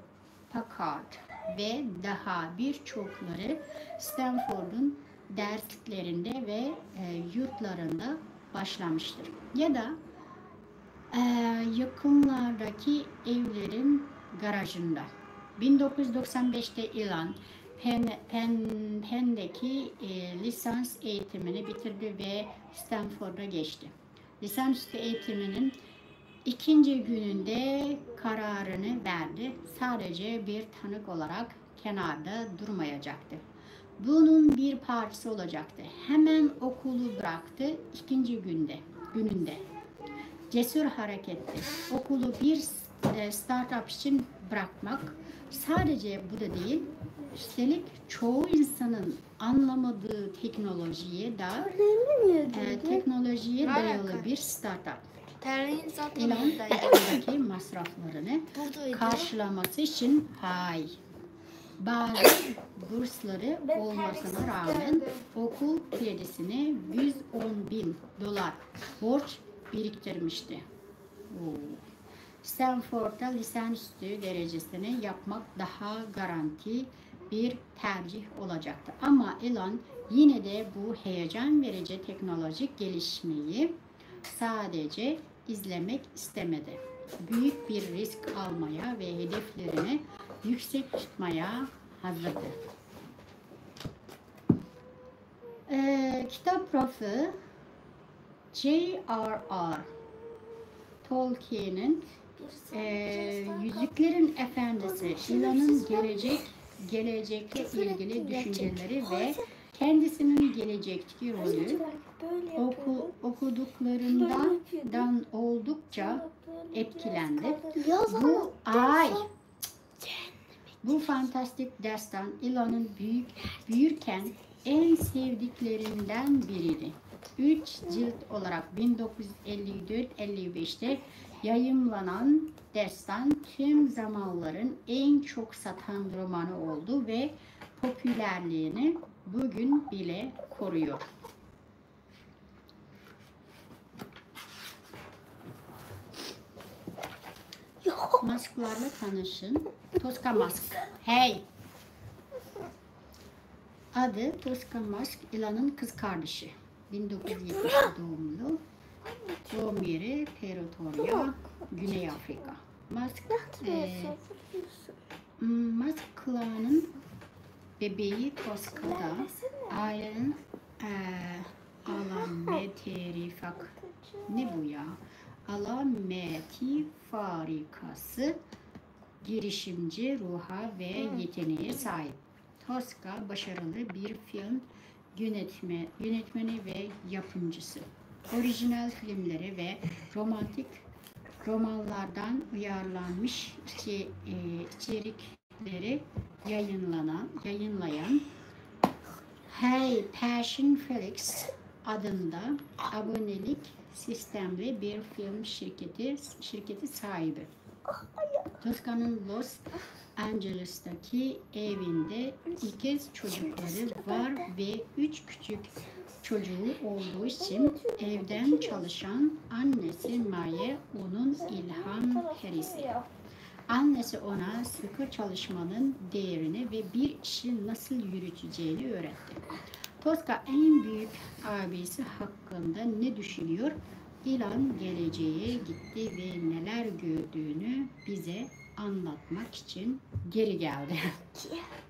Packard ve daha birçokları Stanford'un dersliklerinde ve e, yurtlarında başlamıştır. Ya da e, yakınlardaki evlerin garajında. bin dokuz yüz doksan beşte Elon Penn, Penn, Penn'deki e, lisans eğitimini bitirdi ve Stanford'a geçti. Lisansüstü eğitiminin ikinci gününde kararını verdi. Sadece bir tanık olarak kenarda durmayacaktı. Bunun bir parçası olacaktı. Hemen okulu bıraktı ikinci günde, gününde. Cesur hareketti. Okulu bir e, startup için bırakmak sadece bu da değil, üstelik çoğu insanın anlamadığı teknolojiye da e, teknolojiye dayalı bir startup. Elon okuldaki masraflarını karşılaması için hay bazı bursları olmasına rağmen okul kredisine yüz on bin dolar borç biriktirmişti. Oo. Stanford'da lisansüstü derecesini yapmak daha garanti bir tercih olacaktı. Ama Elon yine de bu heyecan verici teknolojik gelişmeyi sadece izlemek istemedi. Büyük bir risk almaya ve hedeflerini yüksek tutmaya hazırdı. Ee, kitap rafı J R R Tolkien'in e, Yüzüklerin Efendisi, Elon'un gelecek gelecekle ilgili düşünceleri ve kendisinin gelecekteki rolü oku, okuduklarından oldukça etkilendi. Bu ay bu fantastik destan Elon'un büyük, büyürken en sevdiklerinden biriydi. Üç cilt olarak bin dokuz yüz elli dört elli beşte yayımlanan destan tüm zamanların en çok satan romanı oldu ve popülerliğini bugün bile koruyor. Masklarla tanışın. Tosca Mask. Hey! Adı Tosca Mask, İlan'ın kız kardeşi. bin dokuz yüz yetmiş doğumlu. Doğum yeri Pretoria, Güney Afrika. Mask, e, Mask klanın bebeği Tosca da ailenin, e, alameteri fak-, ne bu ya? Alameti farikası, girişimci ruha ve yeteneğe sahip. Tosca başarılı bir film yönetme-, yönetmeni ve yapımcısı. Orijinal filmleri ve romantik romanlardan uyarlanmış içi-, e, içerikleri yayınlanan, yayınlayan Hey Passion Flix adında abonelik sistemli bir film şirketi, şirketi sahibi. Tosca'nın Los Angeles'taki evinde ikiz çocukları var ve üç küçük çocuğu olduğu için evden çalışan annesi Maya onun ilham perisi. Annesi ona sıkı çalışmanın değerini ve bir işi nasıl yürüteceğini öğretti. Tosca en büyük abisi hakkında ne düşünüyor? İlan geleceğe gitti ve neler gördüğünü bize anlatmak için geri geldi.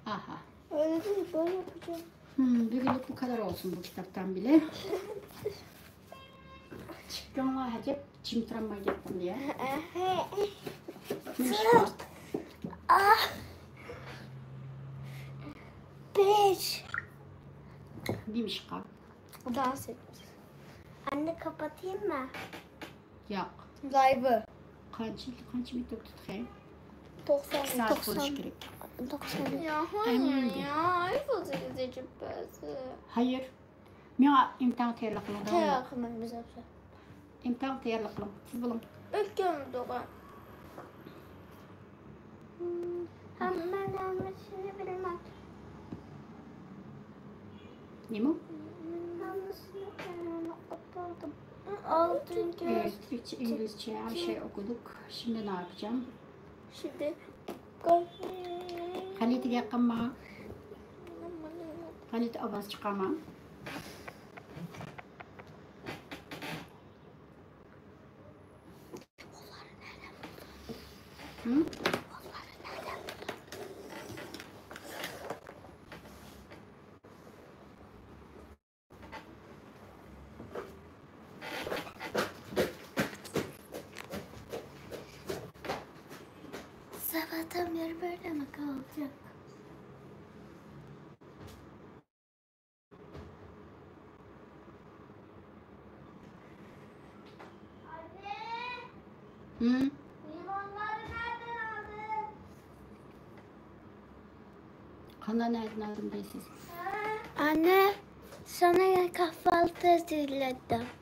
Aha. Öyle değil, böyle yapacağım. Hmm, bugünlük bu kadar olsun bu kitaptan bile. Çıktım var, hacep, çimtiranma gittim diye. Neymiş bu? Beş. Neymiş bu? Dans etmiş. Anne, kapatayım mı? Yok. Live'ı. Kaç, kaç metre tutayım? Doksan. Saat doksan. Konuşup gerek. Doksan. Ya, hayır ya. Ayıp olacak izleyicim bazı. Hayır. ماڭا ئىمتىھانغا تەييارلىق قىلىڭ. تەييار قىلمايمىز ئەمسە. ئىمتىھانغا تەييارلىق قىلىڭ. تېز بولۇڭ. ئۆتكەندۇق. ھەممە نەرسىنى بىلمەك. نېمە؟ ھەممىسىنى ئوقۇپ بولدۇم. ئالتىنچى. Evet, Türkçe, İngilizce, her şey okuduk. Şimdi ne yapacağım? Şimdi. غەلىتە گەپ قىلما. غەلىتە ئاۋاز چىقارما. ھە؟ Sabahtan beri böyle mi kalacak? Hı? Limonları nereden aldın? Kana nereden aldın diyorsun? Anne, sana kahvaltı hazırladım.